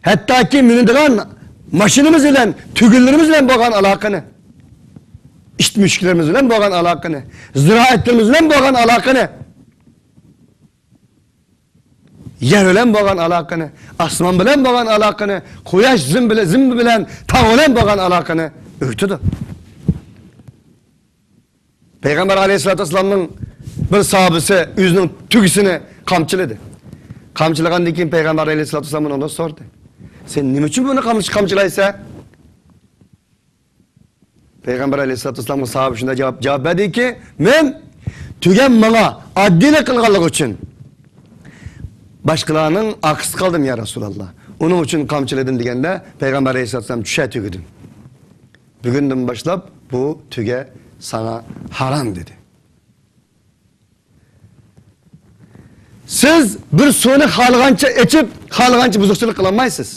ھەتتاكى مىنىدىغان ماشىنىمىز بىلەن، تۈگۈنلىرىمىز بىلەن بولغان ئالاقىنى، ئىت مۈشۈكلىرىمىز بىلەن بولغان ئالاقىنى، زىرائەتلىرىمىز بىلەن بولغان ئالاقىنى، يەر بىلەن بولغان ئالاقىنى، ئاسمان بىلەن بولغان ئالاقىنى، قۇياش زىم بىلەن، زىم بىلەن، تاغ بىلەن بولغان ئالاقىنى ئۆگىتىدۇ. پەيغەمبەر ئەلەيھىسسالاتۇ ۋەسسالامنىڭ بىر ساھابىسى ئۆزىنىڭ تۆگىسىنى قامچىلىدى. قامچىلىغاندىن كېيىن پەيغەمبەر ئەلەيھىسسالاتۇ ۋەسسالام ئۇنىڭدىن سورىدى، سەن نېمە ئۈچۈن بۇنى قامچ-، قامچىلايسەن؟ پەيغەمبەر ئەلەيھىسسالاتۇ ۋەسسالامغا ساھابە شۇنداق جاۋاب، جاۋاب بەردىكى، مەن تۆگەم ماڭا ئاددىيلىق قىلغانلىقى ئۈچۈن باشقىلارنىڭ ئارقىسىدا قالدىم، يا رەسۇلاللا. ئۇنىڭ ئۈچۈن قامچىلىدىم دېگەندە، پەيغەمبەر ئەلەيھىسسالاتۇ ۋەسسالام، چۈشە تۆگىدىن. بۈگۈندىن باشلاپ بۇ تۆگە ساڭا ھارام، دېدى. سىز بىر سۇنى خالىغانچە ئېچىپ، خالىغانچە بۇزۇقچىلىق قىلالمايسىز.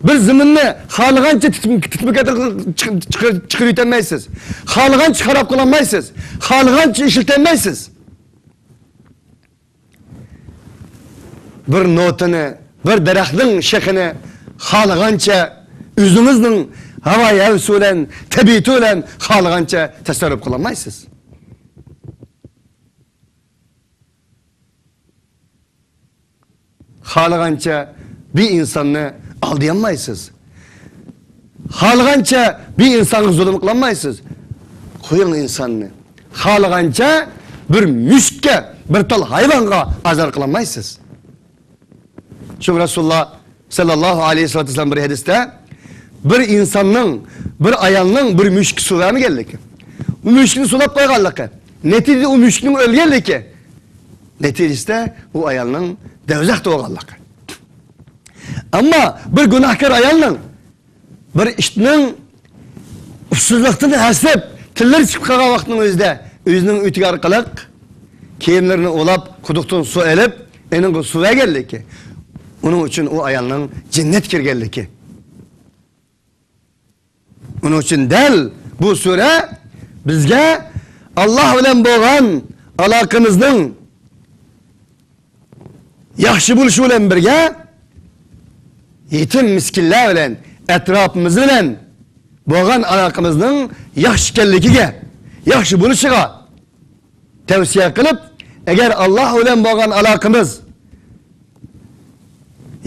بىر زېمىننى خالىغانچە تىتم-، تىتمىكەتلىك چىق-، چىقىر-، چىقىرىۋېتەلمەيسىز. خالىغانچە خاراب قىلالمايسىز. خالىغانچە ئىشلىتەلمەيسىز. بىر نوتىنى، بىر دەرەخنىڭ شېخىنى خالىغانچە، ئۆزىڭىزنىڭ ھاۋايى ھەۋىسى بىلەن، تەبىئىتى بىلەن خالىغانچە تەسەررۇپ قىلالمايسىز. خالىغانچە بىر ئىنساننى ئالدىيالمايسىز. خالىغانچە بىر ئىنسانغا زۇلۇم قىلالمايسىز. قويۇڭ ئىنساننى. خالىغانچە بىر مۈشۈككە، بىر تال ھايۋانغا ئازار قىلالمايسىز. شۇڭا رەسۇلۇللا سەللەللاھۇ ئەلەيھى ۋەسەللەم بىر ھەدىستە، بىر ئىنساننىڭ، بىر ئايالنىڭ بىر مۈشۈككە سۇ بەرمىگەنلىكى، ئۇ مۈشۈكنى سولاپ قويغانلىقى، نەتىجىدە ئۇ مۈشۈكنىڭ ئۆلگەنلىكى، نەتىجىسىدە ئۇ ئايالنىڭ دوزاختا بولغانلىقى. ئەمما بىر گۇناھكار ئايالنىڭ، بىر ئىتنىڭ ئۇسسۇزلۇقتىن ھەسسىپ، تىللىرى چىقىپ قالغان ۋاقىتنىڭ ئۆزىدە ئۆزىنىڭ ئۆتۈكى ئارقىلىق كىيىملىرىنى ئۇلاپ، قۇدۇقتىن سۇ ئېلىپ، ئېنىڭغا سۇ بەرگەنلىكى، ئۇنىڭ ئۈچۈن ئۇ ئايالنىڭ جەننەتكە كىرگەنلىكى. ئۇنىڭ ئۈچۈن دەل بۇ سۈرە بىزگە ئاللاھ بىلەن بولغان ئالاقىمىزنىڭ ياخشى بولۇشى بىلەن بىرگە، يېتىم مىسكىنلەر بىلەن، ئەتراپىمىز بىلەن بولغان ئالاقىمىزنىڭ ياخشى ئىكەنلىكىگە، ياخشى بولۇشىغا تەۋسىيە قىلىپ، ئەگەر ئاللاھ بىلەن بولغان ئالاقىمىز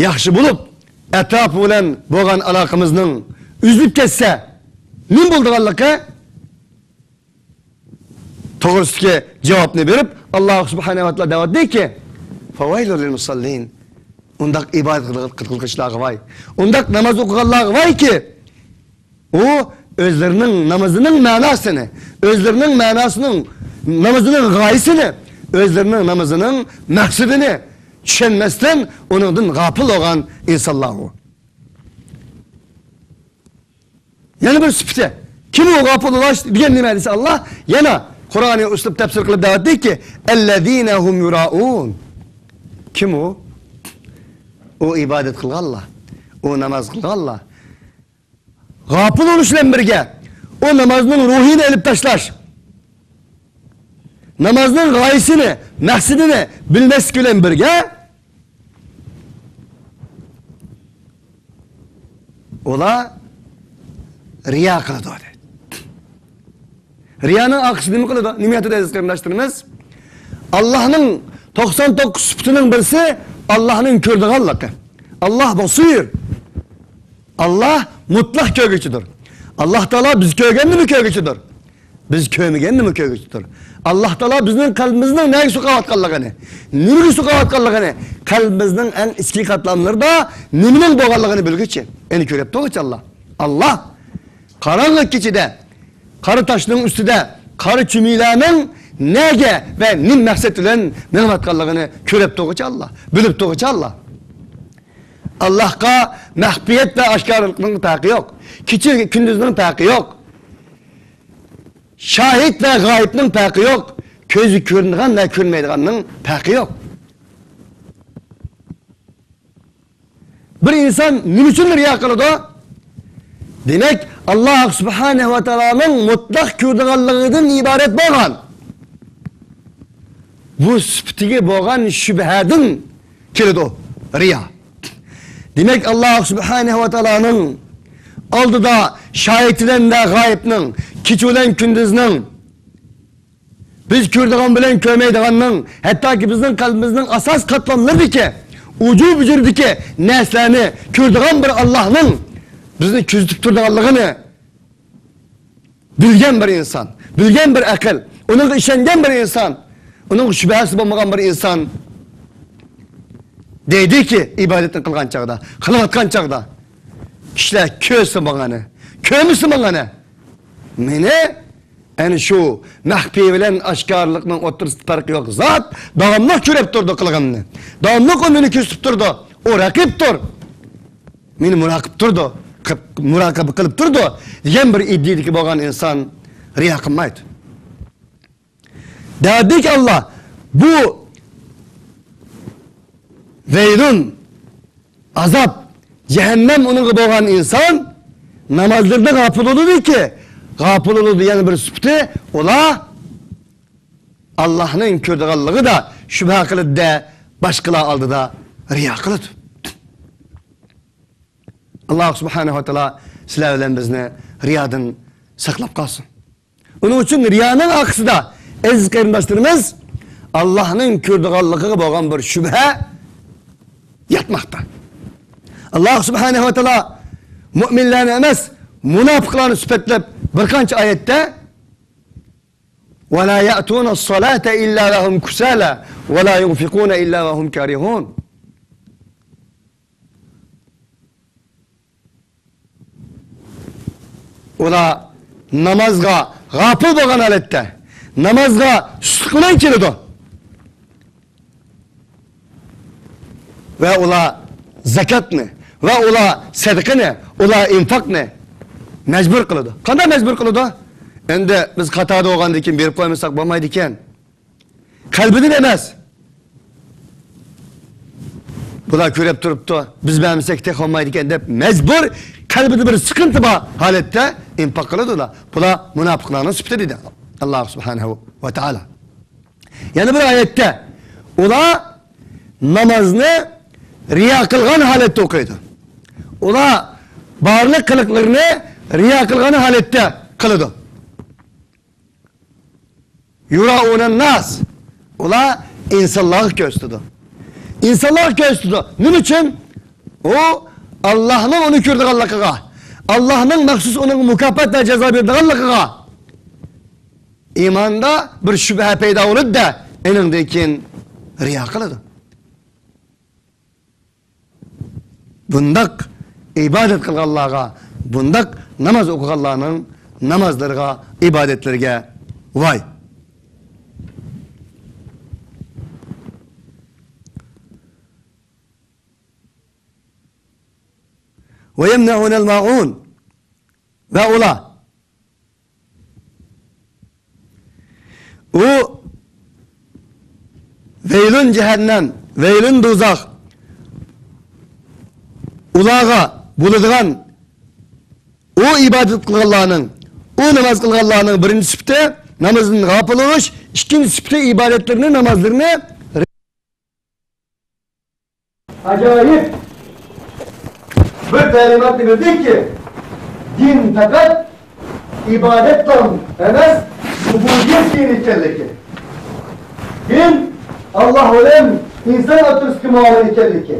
ياخشى بولۇپ، ئەتراپ بىلەن بولغان ئالاقىمىزنىڭ ئۈزۈلۈپ كەتسە، نېمە بولىدىغانلىقى توغرىسىدىكى جاۋابنى بېرىپ، ئاللاھ سۇبھانەھۇ ۋە تائالا دەۋاتىدۇكى، فَوَيْلٌ لِلْمُصَلِّينَ. ئۇنداق ئىبادەت قىلغۇچىلارغا ۋاي. ئۇنداق ناماز ئوقۇغانلارغا ۋايكى، ئۇ ئۆزلىرىنىڭ نامىزىنىڭ مەناسىنى، ئۆزلىرىنىڭ مەناسىنىڭ، نامىزىنىڭ غايىسىنى، ئۆزلىرىنىڭ نامىزىنىڭ مەقسىتىنى چۈشەنمەستىن، ئۇنىڭدىن غاپىل بولغان ئىنسانلار ئۇ. يەنە بىر سۈپىتى. كىم ئۇ غاپىل بولغان دېگەن نېمە دېسە، ئاللاھ يەنە قۇرئاننى ئۇسلۇب تەپسىر قىلىپ دەۋاتىدۇكى، الَّذِينَ هُمْ يُرَاءُونَ. كىم ئۇ؟ ئۇ ئىبادەت قىلغانلار، ئۇ ناماز قىلغانلار. غاپىل بولۇش بىلەن بىرگە، ئۇ نامازنىڭ روھىنى ئېلىپ تاشلاش، نامازنىڭ غايىسىنى، مەقسىتىنى بىلمەسلىك بىلەن بىرگە، ئۇلار رىيا قىلىدۇ، دەيدۇ. رىيانىڭ ئارقىسى نېمە قىلىدۇ؟ نېمە ئېيتىدۇ، ئەزىز قېرىنداشلىرىمىز؟ ئاللاھنىڭ توقسان توققۇز سۈپىتىنىڭ بىرسى ئاللاھنىڭ كۆرىدىغانلىقى. ئاللاھ بصير. ئاللاھ مۇتلەق كۆرگۈچىدۇر. ئاللاھ تائالا بىز كۆرگەننىمۇ كۆرگۈچىدۇر. بىز كۆرمىگەننىمۇ كۆرگۈچىدۇر. ئاللاھ تائالا بىزنىڭ قەلبىمىزنىڭ نەگە سوقۇۋاتقانلىقىنى، نېمىگە سوقۇۋاتقانلىقىنى، قەلبىمىزنىڭ ئەڭ ئىچكى قاتلاملىرىدا نېمىنىڭ بولغانلىقىنى بىلگۈچى. ئېنى كۆرۈپ تۇرغۇچى ئاللاھ. ئاللاھ قاراڭغۇ كېچىدە، قارا تاشنىڭ ئۈستىدە، قارا چۈمۈلەنىڭ نەگە ۋە نېمە مەقسەت بىلەن مېڭىۋاتقانلىقىنى كۆرۈپ تۇرغۇچى ئاللاھ، بىلىپ تۇرغۇچى ئاللاھ. ئاللاھقا مەخپىيەت ۋە ئاشكارىلىقنىڭ پەرقى يوق. كېچە كۈندۈزنىڭ پەرقى يوق. شاھىت ۋە غايىبنىڭ پەرقى يوق. كۆزى كۆرۈنىدىغان ۋە كۆرۈنمەيدىغاننىڭ پەرقى يوق. بىر ئىنسان نېمە ئۈچۈن رىيا قىلىدۇ؟ دېمەك، ئاللاھ سۇبھانەھۇ ۋە تائالانىڭ مۇتلەق كۆرىدىغانلىقىدىن ئىبارەت بولغان بۇ سۈپىتىگە بولغان شۈبھەدىن كېلىدۇ رىيا. دېمەك، ئاللاھ سۇبھانەھۇ ۋە تائالانىڭ ئالدىدا شاھىت بىلەن ۋە غايىبنىڭ، كېچە بىلەن كۈندۈزنىڭ، بىز كۆرىدىغان بىلەن كۆرمەيدىغاننىڭ، ھەتتاكى بىزنىڭ قەلبىمىزنىڭ ئاساسىي قاتلاملىرىدىكى، ئۇجۇ-بۇجۇرىدىكى نەرسىلەرنى كۆرىدىغان بىر ئاللاھنىڭ بىزنى كۆزىتىپ تۇرىدىغانلىقىنى بىلگەن بىر ئىنسان، بىلگەن بىر ئەقىل، ئۇنىڭغا ئىشەنگەن بىر ئىنسان، ئۇنىڭغا شۈبھەسى بولمىغان بىر ئىنسان دەيدىكى، ئىبادەتنى قىلغان چاغدا، قىلىۋاتقان چاغدا، كىشىلەر كۆرسە ماڭىنى، كۆرمىسە ماڭىنى، مېنى ئەنە شۇ مەخپىي بىلەن ئاشكارىلىقنىڭ ئوتتۇرىسىدا پەرقى يوق زات داۋاملىق كۆرۈپ تۇرىدۇ قىلغىنىنى. داۋاملىق ئۇ مېنى كۆزىتىپ تۇرىدۇ. ئۇ رەقىبتۇر. مېنى مۇراقىب تۇرىدۇ. قىپ-، مۇراقىبە قىلىپ تۇرىدۇ دېگەن بىر ئىدىيىدىكى بولغان ئىنسان رىيا قىلمايدۇ. دەۋەتتىكى ئاللاھ، بۇ ۋەيلۇن، ئازاب، جەھەننەم ئۇنىڭغا بولغان ئىنسان نامازلىرىدا غاپىل بولىدۇكى، غاپىل بولىدۇ. يەنە بىر سۈپىتى، ئۇلار ئاللاھنىڭ كۆرىدىغانلىقىدا شۈبھە قىلىدۇ-دە، باشقىلار ئالدىدا رىيا قىلىدۇ. ئاللاھ سۇبھانەھۇ ۋە تائالا سىلەر بىلەن بىزنى رىيادىن ساقلاپ قالسۇن. ئۇنىڭ ئۈچۈن رىيانىڭ ئارقىسىدا، ئەزىز قېرىنداشلىرىمىز، ئاللاھنىڭ كۆرىدىغانلىقىغا بولغان بىر شۈبھە ياتماقتا. ئاللاھ سۇبھانەھۇ ۋە تائالا مۇئمىنلارنى ئەمەس، مۇناپىقلارنى سۈپەتلەپ بىر قانچە ئايەتتە، وَلَا يَأْتُونَ الصَّلَاةَ إِلَّا وَهُمْ كُسَالَىٰ وَلَا يُنْفِقُونَ إِلَّا وَهُمْ كَارِهُونَ. ئۇلار نامازغا غاپىل بولغان ھالەتتە، نامازغا سۇسلۇق بىلەن كېلىدۇ. ۋە ئۇلار زاكاتنى، ۋە ئۇلار سەدىقىنى، ئۇلار ئىنفاقنى مەجبۇر قىلىدۇ. قانداق مەجبۇر قىلىدۇ؟ ئەمدى بىز قاتاردا بولغاندىن كېيىن بېرىپ قويمىساق بولمايدىكەن. قەلبىدىن ئەمەس. بۇلار كۆرۈپ تۇرۇپتۇ، بىز بەرمىسەك تېخى بولمايدىكەن دەپ مەجبۇر، قەلبىدە بىر سىقىنتى بار ھالەتتە ئىنفاق قىلىدۇ ئۇلار. بۇلار مۇناپىقلارنىڭ سۈپىتى دېدى ئاللا سۇبھانەھۇ ۋە تائالا. يەنە بىر ئايەتتە، ئۇلار نامازنى رىيا قىلغان ھالەتتە ئوقۇيدۇ. ئۇلار بارلىق قىلىقلىرىنى رىيا قىلغان ھالەتتە قىلىدۇ. يۇرائۇنەن ناس. ئۇلار ئىنسانلارغا كۆرسىتىدۇ. ئىنسانلارغا كۆرسىتىدۇ. نېمە ئۈچۈن؟ ئۇ ئاللانىڭ ئۇنى كۆرىدىغانلىقىغا، ئاللانىڭ مەخسۇس ئۇنىڭغا مۇكاپات ۋە جازا بېرىدىغانلىقىغا ئىماندا بىر شۈبھە پەيدا بولىدۇ-دە، ئېنىڭدىن كېيىن رىيا قىلىدۇ. بۇنداق ئىبادەت قىلغانلارغا، بۇنداق ناماز ئوقۇغانلارنىڭ نامازلىرىغا، ئىبادەتلىرىگە ۋاي! ويمنعون الماعون. ۋە ئۇلار، ئۇ ۋەيلۇن جەھەننەم، ۋەيلۇن دوزاخ، ئۇلارغا بولىدىغان، ئۇ ئىبادەت قىلغانلارنىڭ، ئۇ ناماز قىلغانلارنىڭ بىرىنچى سۈپىتى نامازدىن غاپىل بولۇش، ئىككىنچى سۈپىتى ئىبادەتلىرىنى، نامازلىرىنى ئاجايىپ بىر تەلىماتنى بىلدىككى، دىن پەقەت ئىبادەتلا ئەمەس، ئۇبۇدىيەت دىنى ئىكەنلىكى، دىن ئاللا بىلەن ئىنسان ئوتتۇرىسىدىكى مۇئامىلە ئىكەنلىكى،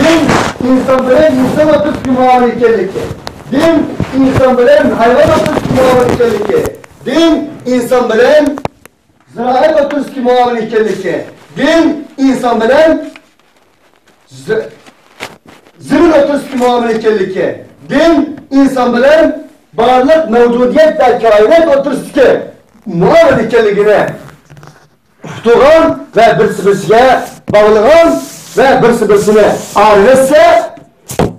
دىن ئىنسان بىلەن ئىنسان ئوتتۇرىسىدىكى مۇئامىلە ئىكەنلىكى، دىن ئىنسان بىلەن ھايۋان ئوتتۇرىسىدىكى مۇئامىلە ئىكەنلىكى، دىن ئىنسان بىلەن زىرائەت ئوتتۇرىسىدىكى مۇئامىلە ئىكەنلىكى، دىن ئىنسان بىلەن زە-، زېمىن ئوتتۇرىسىدىكى مۇئامىلە ئىكەنلىكى، دىن ئىنسان بىلەن بارلىق مەۋجۇدىيەت ۋە كائىنات ئوتتۇرىسىدىكى مۇئامىلە ئىكەنلىكىنى ئۇقتۇرغان ۋە بىرسى بىرسىگە باغلىغان ۋە بىرسى بىرسىنى ئايرىۋەتسە،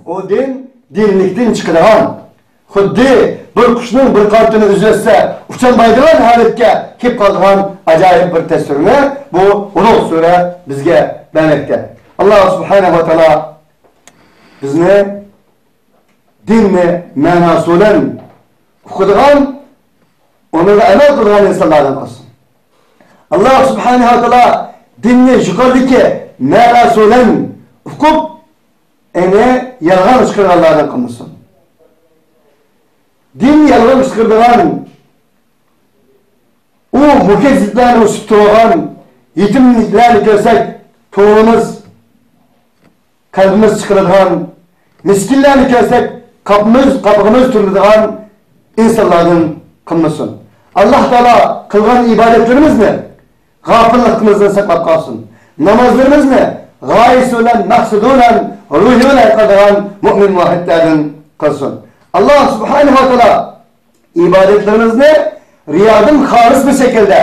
ئۇ دىن دىنلىكتىن چىقىدىغان، خۇددى بىر قۇشنىڭ بىر قانىتىنى ئۈزۈۋەتسە ئۇچالمايدىغان ھالەتكە كېلىپ قالىدىغان ئاجايىپ بىر تەسۋىرنى بۇ ئۇلۇغ سۈرە بىزگە بەرمەكتە. ئاللا سۇبھانەھۇ ۋە تائالا بىزنى دىننى مەناسى بىلەن ئۇقىدىغان، ئۇنىڭغا ئەمەل قىلىدىغان ئىنسانلاردىن قىلسۇن. ئاللا سۇبھانەھۇ ۋە تائالا دىننى يۇقىرىدىكى مەناسى بىلەن ئۇقۇپ، ئەنە يالغان چىقارغانلاردىن قىلمىسۇن. دىن يالغان چىقىرىدىغان ئۇ مۇكەززىپلەرنىڭ سۈپىتى بولغان يېتىملەرنى كۆرسەك، توڭىمىز، قەلبىمىز چىقىرىدىغان، مىسكىنلەرنى كۆرسەك، قاپىمىز، قاپىقىمىز تۈرۈلىدىغان ئىنسانلاردىن قىلمىسۇن. ئاللا تائالا قىلغان ئىبادەتلىرىمىزنى غاپىللىقىمىزدىن ساقلاپ قالسۇن. نامازلىرىمىزنى غايىسى بىلەن، مەقسىتى بىلەن، روھى بىلەن قىلىدىغان مۆمىن مۇۋەھھىدلەردىن قىلسۇن. ئاللا سۇبھانەھۇ ۋە تائالا ئىبادەتلىرىمىزنى رىيادىن خالىس بىر شەكىلدە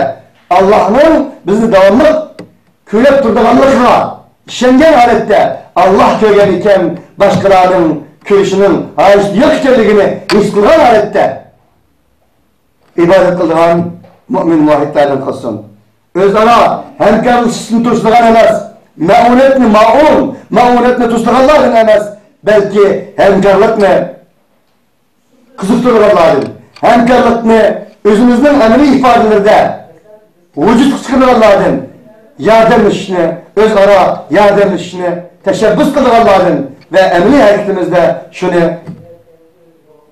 ئاللانىڭ بىزنى داۋاملىق كۆرۈپ تۇرىدىغانلىقىغا ئىشەنگەن ھالەتتە، ئاللا كۆرگەن ئىكەن، باشقىلارنىڭ كۆرۈشىنىڭ ھاجىتى يوق ئىكەنلىكىنى ھېس قىلغان ھالەتتە ئىبادەت قىلىدىغان مۆمىن مۇۋەھھىدلەردىن قىلسۇن. ئۆزئارا ھەمكارلىشىشنى توسىدىغان ئەمەس، مەئۇنەتنى، مائۇن، مەئۇنەتنى توسىدىغانلاردىن ئەمەس، بەلكى ھەمكارلىقنى قىزىقتۇرىدىغانلاردىن، ھەمكارلىقنى ئۆزىمىزنىڭ ئەمەلىي ئىپادىلىرىدە ۋۇجۇدقا چىقىرىدىغانلاردىن، ياردەملىشىشنى، ئۆزئارا ياردەملىشىشنى تەشەببۇس قىلىدىغانلاردىن ۋە ئەمەلىي ھەرىكىتىمىزدە شۇنى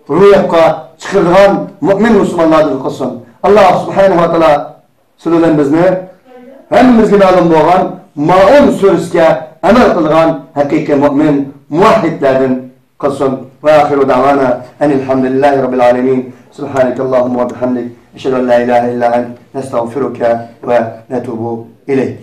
روياپقا چىقىرىدىغان مۆمىن مۇسۇلمانلاردىن قىلسۇن. ئاللا سۇبھانەھۇ ۋە تائالا سىلەر بىلەن بىزنى ھەممىمىزگە مەلۇم بولغان مائۇن سۈرىسىگە ئەمەل قىلغان ھەقىقىي مۆمىن مۇۋەھھىدلەردىن قىلسۇن. وآخر دعوانا أن الحمد لله رب العالمين. سبحانك اللهم وبحمدك، أشهد أن لا إله إلا أنت، نستغفرك ونتوب إليك.